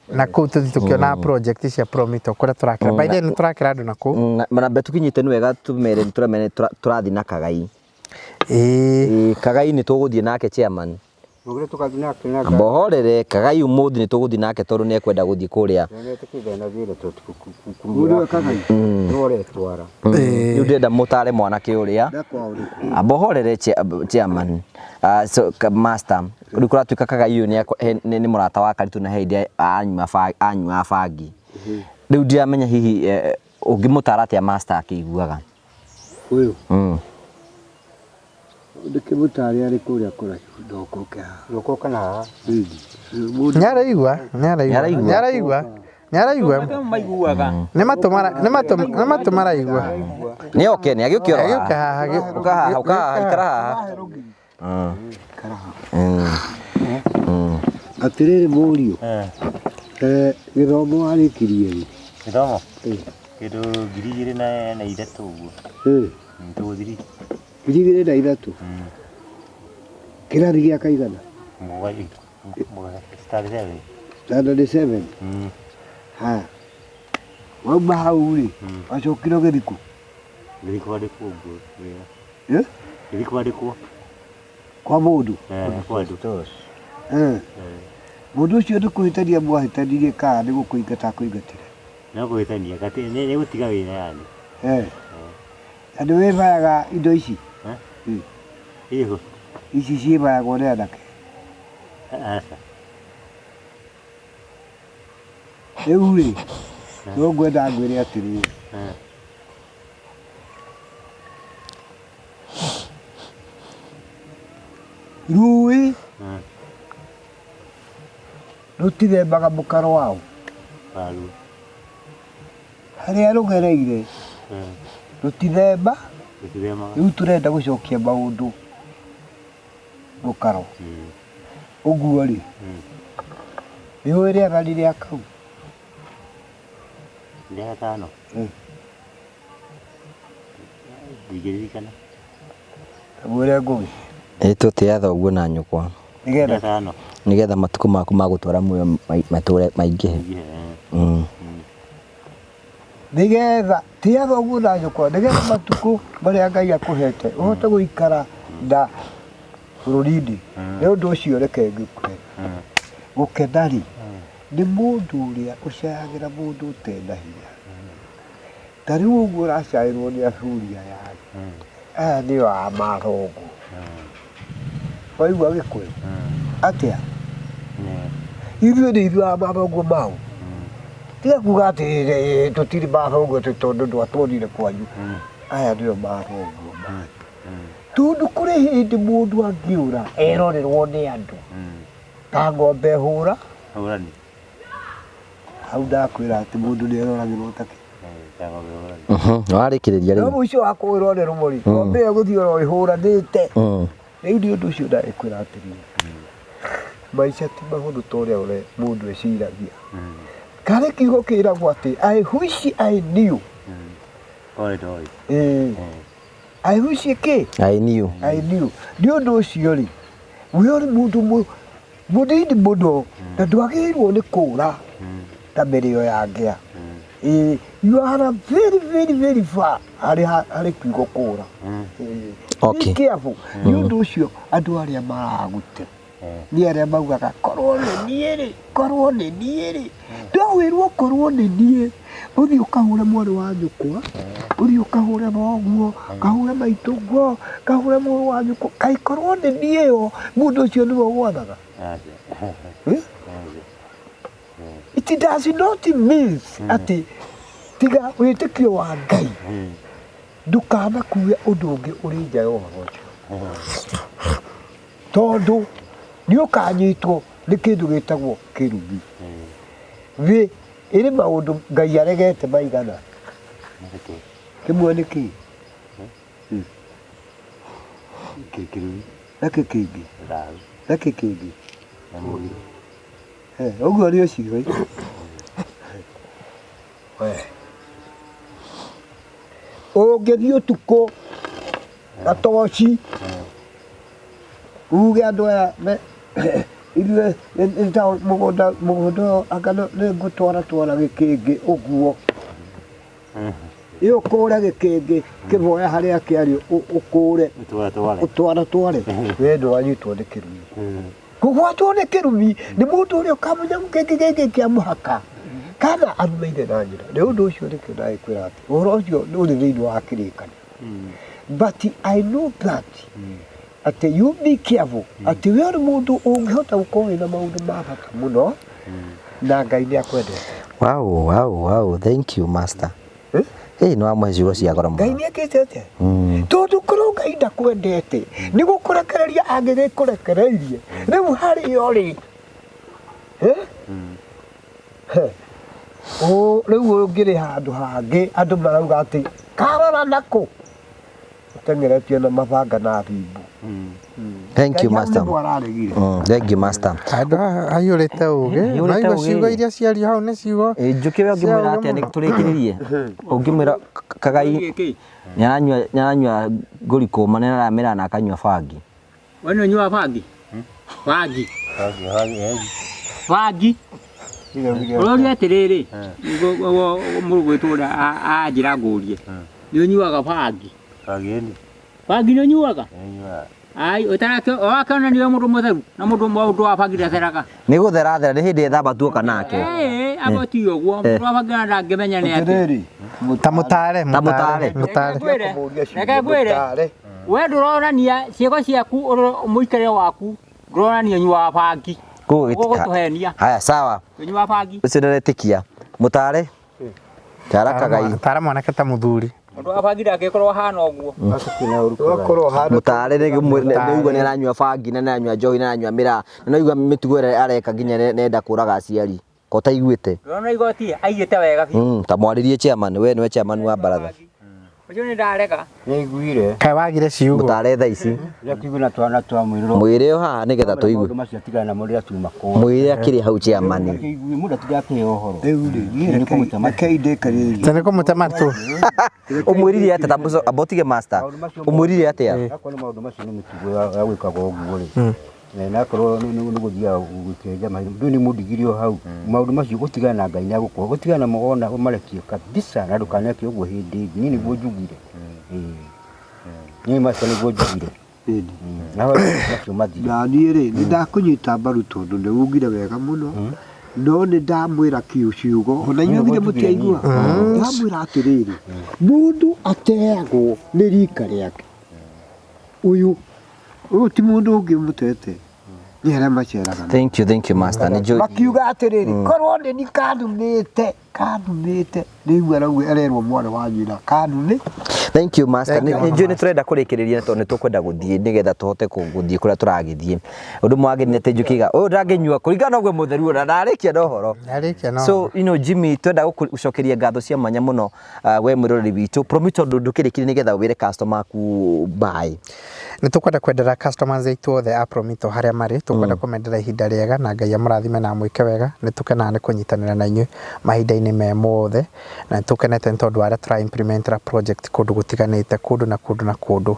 na kũu tũthiĩ tũkĩonaga project cia Promito kũrĩa tũrakĩra. By then nĩ tũrakĩra andũ na kũu. Na mbe tũkinyĩte nĩ wega tũmere tũramere tũrathiĩ na Kagai. Ĩĩ. Ĩĩ, Kagai nĩ tũgũthiĩ nake chairman. Mũgĩre tũgathiĩ nake na Amba ũhorere Kagai ũmũthĩ nĩ tũgũthiĩ nake tondũ nĩ ekwenda gũthiĩ kũrĩa. Mũndũ Kagai. Nĩũretwara. Rĩu ndĩrenda mũtare mwanake ũrĩa. Ndakwa ũrĩkũ? Amba ũhorere chairman. So, master rĩu kũratuĩka Kagai ũyũ nĩ mũrata wa Karitũ na he hĩndĩ anyua bangi. Rĩu ndiramenya hihi ũngĩmũtara atĩa master akĩiguaga. Ũyũ. Ndĩkĩmũtare arĩ kũrĩa kũraihu ndokoke haha. Ndokoka na haha. Nĩaraigua, nĩaraigua, nĩaraigua, nĩaraigua. Maiguaga. Nĩ matũ mara nĩ matũ nĩ matũ maraigua. Nĩ oke nĩ agĩũke oro Agĩũke haha. haha, Ũka haha, ũka haha, ikara haha. Atĩrĩrĩ mũriũ. Gĩthomo warĩkirie rĩ? Gĩthomo kĩndũ 2003 ũguo. Tũthiri. 2003. Kĩrathi gĩa kaigana? Standard seven. Standard 7. Haya. Wauma hau rĩ, wacokire ũgĩthiĩ kũ? Ngĩthiĩ kwandĩkwo ũguo wĩra. Eh? Ngĩthiĩ kwandĩkwo. Kwa mũndũ? Kwa andũ. Mũndũ ũcio nĩ kũhĩtania mwahĩtanirie kana nĩ gũkũingata akũingatire? No kũhĩtania kati nĩ gũtiga wĩra yani. Eh. Na nĩ wĩbayaga indo ici? Eh? Irĩkũ? Ici ciĩbayagwo nĩ anake. Aca. Rĩu rĩ, no ngwenda ngwĩre atĩrĩrĩ. Rũĩ rũtithembaga mũkaro wao. Waruo. Harĩa rũgereire rũtithemba. Rũtithemaga. Rĩu tũrenda gũcokia maũndũ mũkaro. Ũguo rĩ, nĩ ũĩ rĩathani rĩa kau? Rĩa gatano. Ndingĩririkana. Mwĩre Ngũgĩ. Ĩtũtĩa thoguo na nyũkwa. Nĩgetha Gatano. Nĩgetha matukũ maku ma gũtũra muoyo matũre maingĩhe. Nĩgetha tĩa thoguo na nyũkwa nĩgetha matukũ marĩa Ngai akũhete ũhote gũikara na bũrũri-inĩ. Nĩ ũndũ ũcio reke ngĩkũhe. Gũkena rĩ, nĩ mũndũ ũrĩa ũcayagĩra mũndũ ũtena hinya. Ta rĩu ũguo ũracaĩrwo nĩ athuri aya rĩ, aya nĩo a marongo. Waigua Gĩkũyũ? Atĩa? Ithuĩ nĩ ithuĩ a marongo mau. Tiga kuga atĩ tũtirĩ marongo atĩ tondũ ndwatuonire kwanyu. Aya nĩo marongo manyu. Tondũ kũrĩ hĩndĩ mũndũ angĩũra erorerwo nĩ andũ ta ng'ombe hũra. Hũrani. Hau ndakwĩra atĩ mũndũ nĩ eroragĩrwo ta kĩ. Warĩkĩrĩria No rĩu. mũico wa kwĩrorerwo rĩ, ng'ombe ĩyo ĩgũthiĩ oro ĩhũranĩte. Rĩu nĩ ũndũ ũcio ndagĩkwĩra atĩrĩrĩ, maica ti mahũthũ ta ũrĩa mũndũ eciragia. Karĩ kiugo kĩragwo atĩ I wish I knew. Korwo ndoĩ. I wish kĩ? I knew. I knew. Nĩ ũndũ ũcio rĩ, we ũrĩ mũndũ mũnini mũno na ndwagĩrĩirwo nĩ kũũra ta mĩrĩo ya ngĩa. You are a very very very far harĩ kiugo kũũra. Okay. Be careful. Nĩ ũndũ ũcio andũ arĩa maragũte nĩ arĩa maugaga korwo nĩ niĩ rĩ, korwo nĩ niĩ rĩ. Ndowĩrwo korwo nĩ niĩ, ũthiĩ ũkahũre mwarĩ wa nyũkwa, ũthiĩ ũkahũre thoguo, kahũre maitũguo, kahũre mũrũ wa nyũkwa, kaĩ korwo nĩ niĩ yo, mũndũ ũcio nĩwe ũgwathaga. It does not mean atĩ tiga wĩtĩkio wa Ngai ndũkanakue ũndũ ũngĩ ũrĩ nja ya ũhoro ũcio. Tondũ nĩ ũkanyitwo nĩ kĩndũ gĩtagwo kĩrumi. Thĩ ĩrĩ maũndũ Ngai aregete maigana. Kĩmwe nĩ kĩĩ? Kĩrumi. Nakĩ kĩngĩ? Nakĩ kĩngĩ? Ũguo nĩ ũcio. Ũngĩthiĩ ũtukũ na toci uge andũ aya ithuĩ nĩ ta mũgũnda ũyũ anga nĩ ngũtwara twara gĩkĩngĩ ũguo. Ĩ ũkũre gĩkĩngĩ kĩboya harĩa kĩarĩ ũkũre ũtwara tware we ndwanyitwo nĩ kĩrumi. Kũgwatwo nĩ kĩrumi nĩ mũndũ ũrĩa ũkamenya gĩkĩngĩ gĩkĩ kĩa mũhaka kana arume ithe na nyina. Nĩ ũndũ ũcio nĩkĩo ndagĩkwĩra atĩ ũhoro ũcio ũrĩ thĩinĩ wa kĩrĩkanĩro. But I know that atĩ you be careful atĩ we ũrĩ mũndũ ũngĩhota gũkorwo wĩna maũndũ ma bata mũno na Ngai nĩ akwendete. Wow, wow, wow. Thank you, master. Ĩ nĩ wamũhe ciugo cia goro Ngai mũno. nĩ ekĩte atĩa? Tondũ korwo Ngai ndakwendete nĩ gũkũrekereria angĩgĩkũrekereirie rĩu harĩa ũrĩ. Rĩu ũngĩrĩ handũ hangĩ andũ marauga atĩ karora nakũ ũteng'eretio na mabanga na thimbu. Thank you, master. Thank you, master. Handũ haha haiyũrĩte ũgĩ. Haiyũrĩte Naigua ũgĩ. ciugo iria ciario hau nĩ ciugo. Njũkĩ we ũngĩmwĩra atĩa nĩ tũrĩkĩrĩrie? Ũngĩmwĩra Kagai nĩaranyua ngũrikũma nĩ aramĩra na akanyua bangi. We nĩ ũnyuaga bangi? Bangi. Bangi. Ũroria atĩrĩrĩ, mũrũ gwĩtwo ũrĩa anjĩra ngũrie. Nĩ ũnyuaga bangi? Bangi. Bangi nĩ ũnyuaga? Ai, ũtarakĩona nĩwe mũndũ mũtheru na mũndũ wa bangi ndatheraga. Nĩ gũtherathera nĩ hĩndĩ ethamba tuoka nake. Aba ti ũguo mũndũ wa bangi ona ndangĩmenya nĩ atĩa. Atĩrĩrĩ, Ta mũtare. Ta mũtare. Mũtare. Ngwĩre, Kũmũria ciũria, reke ngwĩre, mũtare. we ndũronania ciĩko ciaku mũikarĩre waku ndũronania ũnyua wa bangi. Ũgũtũhenia. Haya, sawa. Ũnyua wa bangi. Ũcio nĩaretĩkia. Mũtare. Tara kagai. Tara mwanake ta mũthuri. Mũndũ wa bangi ndangĩkorwo ahana ũguo. Ũgakorwo ũhana Mũtare nĩguo nĩ aranyua bangi na nĩ aranyua njohi na aranyua mĩraa na no igua mĩtugo ĩrĩa areka nginya nenda kũraga aciari ko taiguĩte. Ndũrona igoti aigĩte wega biũ. Ta mwarĩrie chairman, we nĩwe chairman wa baratha. Ũcio nĩ ndarega. Nĩaiguire. Kaĩ wagire ciugo. Mũtare thaa ici. Rĩrĩa kũigua na twana twa mwĩrĩro. Mwĩre o haha nĩgetha tũigue. Maũndũ macio atigana namo rĩrĩa tuma kũu. Mwĩre akĩrĩ hau chairman. Akĩigue mũndũ atigaga kũheo ũhoro. Rĩu rĩ, niĩ Nĩ kũmũtema. rekei ndĩkĩrĩrie. Ta nĩ kũmũtema tu. Ũmwĩrire atĩa ta mũco amba ũtige master. Maũndũ macio Ũmwĩrire atĩa? Akorwo nĩ maũndũ macio nĩ mĩtugo ya gwĩkagwo ũguo rĩ. Na akorwo nĩ gũthiaga gũkĩenja mahiũ ndũĩ nĩ mũndigiri o hau. Maũndũ macio gũtigana na Ngai nĩ agũkũhe gũtigana namo wona ũmarekie kabisa na ndũkaneke ũguo hĩndĩ ĩngĩ. Niĩ nĩguo njugire. Ĩĩ. Niĩ macio nĩguo njugire. Na macio mathire. Na niĩ rĩ, nĩ ndakũnyita mbaru tondũ nĩ ugire wega mũno, no nĩ ndamwĩra kiu ciugo ona inyuĩ githĩ mũtiaigua. Ndamwĩra atĩrĩrĩ, mũndũ ateagwo nĩ rika rĩake. Ũyũ ũyũ ti mũndũ ũngĩ ũmũtete, nĩ arĩa maceraga. Thank you, thank you master. Nĩ njũĩ. Makiuga atĩrĩrĩ, korwo nĩ ni kandumĩte kandumĩte, rĩu arauga arerwo mwarĩ wa nyina kandumĩ. Thank you master. Thank you, Nĩ njũĩ nĩ tũrenda kũrĩkĩrĩria tondũ nĩ tũkwenda gũthiĩ nĩgetha tũhote gũthiĩ kũrĩa tũragĩthiĩ. Ũndũ ũmwe wagĩrĩire nĩ atĩ njũkĩga ũyũ ndangĩnyua kũringana na ũguo mũtheru ona ndarĩkia na ũhoro. Ndarĩkia na So you know Jimmy, twenda gũcokeria ngatho cia mwanya mũno we mwĩroreri witũ. Promise tondũ ndũkĩrĩkirie nĩgetha wĩre customer aku bye. Nĩ tũkwenda kwendera customers aitũ othe a Promito harĩa marĩ, tũkwenda kũmendera ihinda rĩega na Ngai amũrathime na amwĩke wega. Nĩ tũkenaga nĩ kũnyitanĩra na inyuĩ mahinda-inĩ me mothe, na nĩ tũkenete nĩ tondũ wa arĩa tũra implementera project kũndũ gũtiganĩte, kũndũ na kũndũ na kũndũ,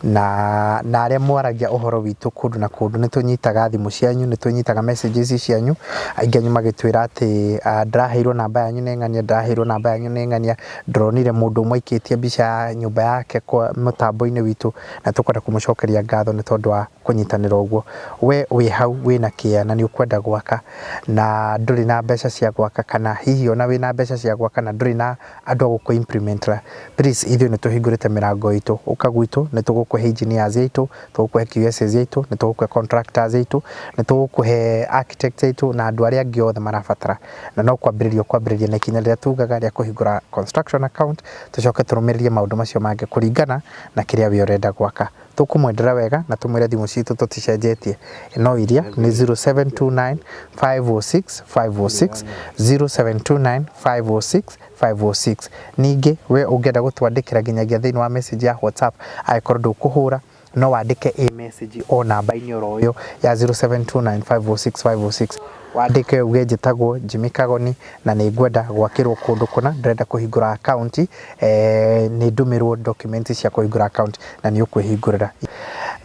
na arĩa mwaragia ũhoro witũ kũndũ na kũndũ. Nĩ tũnyitaga thimũ cianyu, nĩ tũnyitaga messages cianyu, aingĩ anyu magĩtwĩra atĩ ndĩraheirwo namba yanyu nĩ ng'ania, ndĩraheirwo namba yanyu nĩ ng'ania, ndĩronire mũndũ ũmwe aikĩtie mbica ya nyũmba yake kwa mũtambo-inĩ witũ, na tũkwenda kũmũcokeria ngatho nĩ tondũ wa kũnyitanĩra ũguo. We wĩ hau wĩna kĩea na nĩ ũkwenda gwaka na ndũrĩ na mbeca cia gwaka, kana hihi ona wĩna mbeca cia gwaka na ndũrĩ na andũ a gũkũ implementera, please ithuĩ nĩ tũhingũrĩte mĩrango itũ, ũka gwitũ, nĩ tũgũkũhe engineers aitũ, tũgũkũhe QSs aitũ, nĩ tũgũkũhe contractors aitũ, nĩ tũgũkũhe architects aitũ na andũ arĩa angĩ othe marabatara. Na no kwambĩrĩria kwambĩrĩria na ikinya rĩrĩa tugaga rĩa kũhingũra construction account, tũcoke tũrũmĩrĩrie maũndũ macio mangĩ kũringana na kĩrĩa we ũrenda gwaka. Tũkũmwendera wega na tũmwĩre thimũ citũ tũticenjetie, no iria nĩ 0729 506 506, 0729 506 506. Ningĩ we ũngĩenda gũtwandĩkĩra nginyagia thĩinĩ wa message ya WhatsApp, angĩkorwo ndũkũhũra no wandĩke a message o namba-inĩ oro ĩyo ya 0729 506 506, wandĩke uge njĩtagwo Jimmy Kagoni na nĩ ngwenda gwakĩrwo kũndũ kũna, ndĩrenda kũhingũra account, nĩ ndũmĩrwo documents cia kũhingũra account na nĩ ũkwĩhingũrĩra.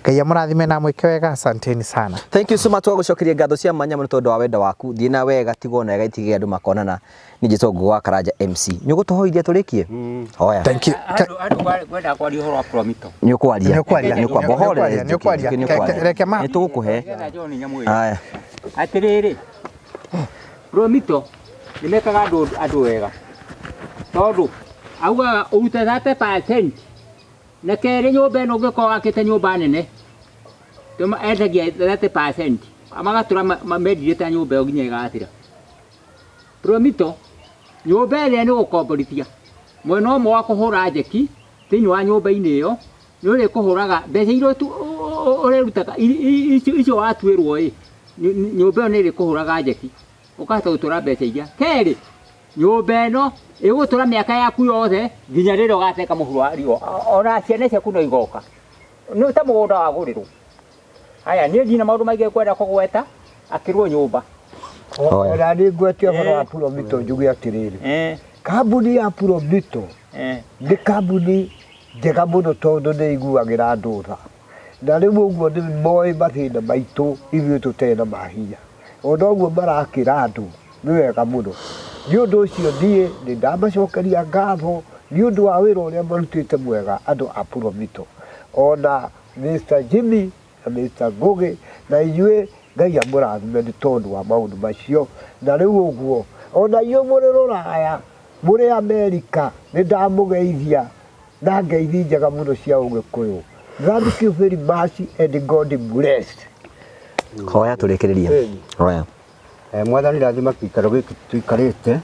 Ngai amũrathime na amwĩke wega, asanteni sana. Thank you so much twagucokeria ngatho cia mwanya mũno tondũ wa wendo waku. Thiĩ na wega, tigwo na wega, itige andũ makonana. Niĩ njĩtagwo Ngũgĩ wa Karanja MC. Nĩ ũgũtũhoithia tũrĩkie? Hoya. Thank you. Andũ ngwenda kwaria ũhoro wa Promito. Nĩ ũkwaria. Nĩ ũkwaria. Nĩ ũkwaria. Nĩ ũkwaria. Nĩ ũkwaria. Nĩ ũkwaria. Reke ma- Nĩ tũgũkũhe. Nĩgetha John nyamũ ĩyo. Haya. Atĩrĩrĩ, Promito nĩ mekaga andũ wega tondũ augaga ũrute 30% na kerĩ nyũmba ĩno ũngĩkorwo wakĩte nyũmba nene endagia 30% magatũra mendirĩte nyũmba ĩyo nginya ĩgathira. Promito nyũmba ĩrĩa nĩ gũkomborithia mwena ũmwe wa kũhũra njeki thĩinĩ wa nyũmba-inĩ ĩyo nĩ ũrĩkũhũraga mbeca iria ũrĩrutaga icio watuĩrwo ĩ nyũmba ĩyo nĩ ĩrĩkũhũraga njeki ũkahota gũtũra mbeca iria. Kerĩ nyũmba ĩno ĩgũtũra mĩaka yaku yothe nginya rĩrĩa ũgateka mũhuro wa riũa, ona ciana ciaku no igoka, nĩ ta mũgũnda wagũrĩrwo. Haya, niĩ ndina maũndũ maingĩ ngwenda kũgweta akĩrwo nyũmba. Ona nĩ ngwetie ũhoro wa Promito njuge atĩrĩrĩ, kambuni ya Promito nĩ kambuni njega mũno tondũ nĩ iguagĩra andũ tha, na rĩu ũguo nĩ moĩ mathĩna maitũ ithuĩ tũtarĩ na mahinya, ona ũguo marakĩra andũ nĩ wega mũno. Nĩ ũndũ ũcio niĩ nĩ ndamacokeria ngatho nĩ ũndũ wa wĩra ũrĩa marutĩte mwega andũ a Promito, ona Mr Jimmy na Mr Ngugi na inyuĩ Ngai amũrathime nĩ tondũ wa maũndũ macio. Na rĩu ũguo Ona inyuĩ mũrĩ rũraya, mũrĩ Amerika, nĩ ndamũgeithia na ngeithi njega mũno cia ũgĩkũyũ. Thank you very much and God bless. Hoya tũrĩkĩrĩrie. Hoya. Mwathani rathima gĩikaro gĩkĩ tũikarĩte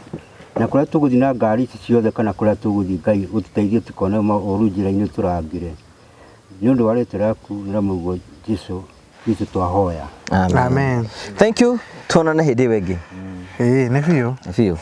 na kũrĩa tũgũthiĩ na ngari ici ciothe kana kũrĩa tũgũthiĩ, Ngai ũtũteithie tũkone maũru njĩra-inĩ, tũrangĩre nĩ ũndũ wa rĩtwa rĩaku na mũguo Jesu Kristo twahoya. Amen. Amen. Thank you, tuonane hĩndĩ ĩyo ĩngĩ. Ĩĩ nĩ biũ. Biũ.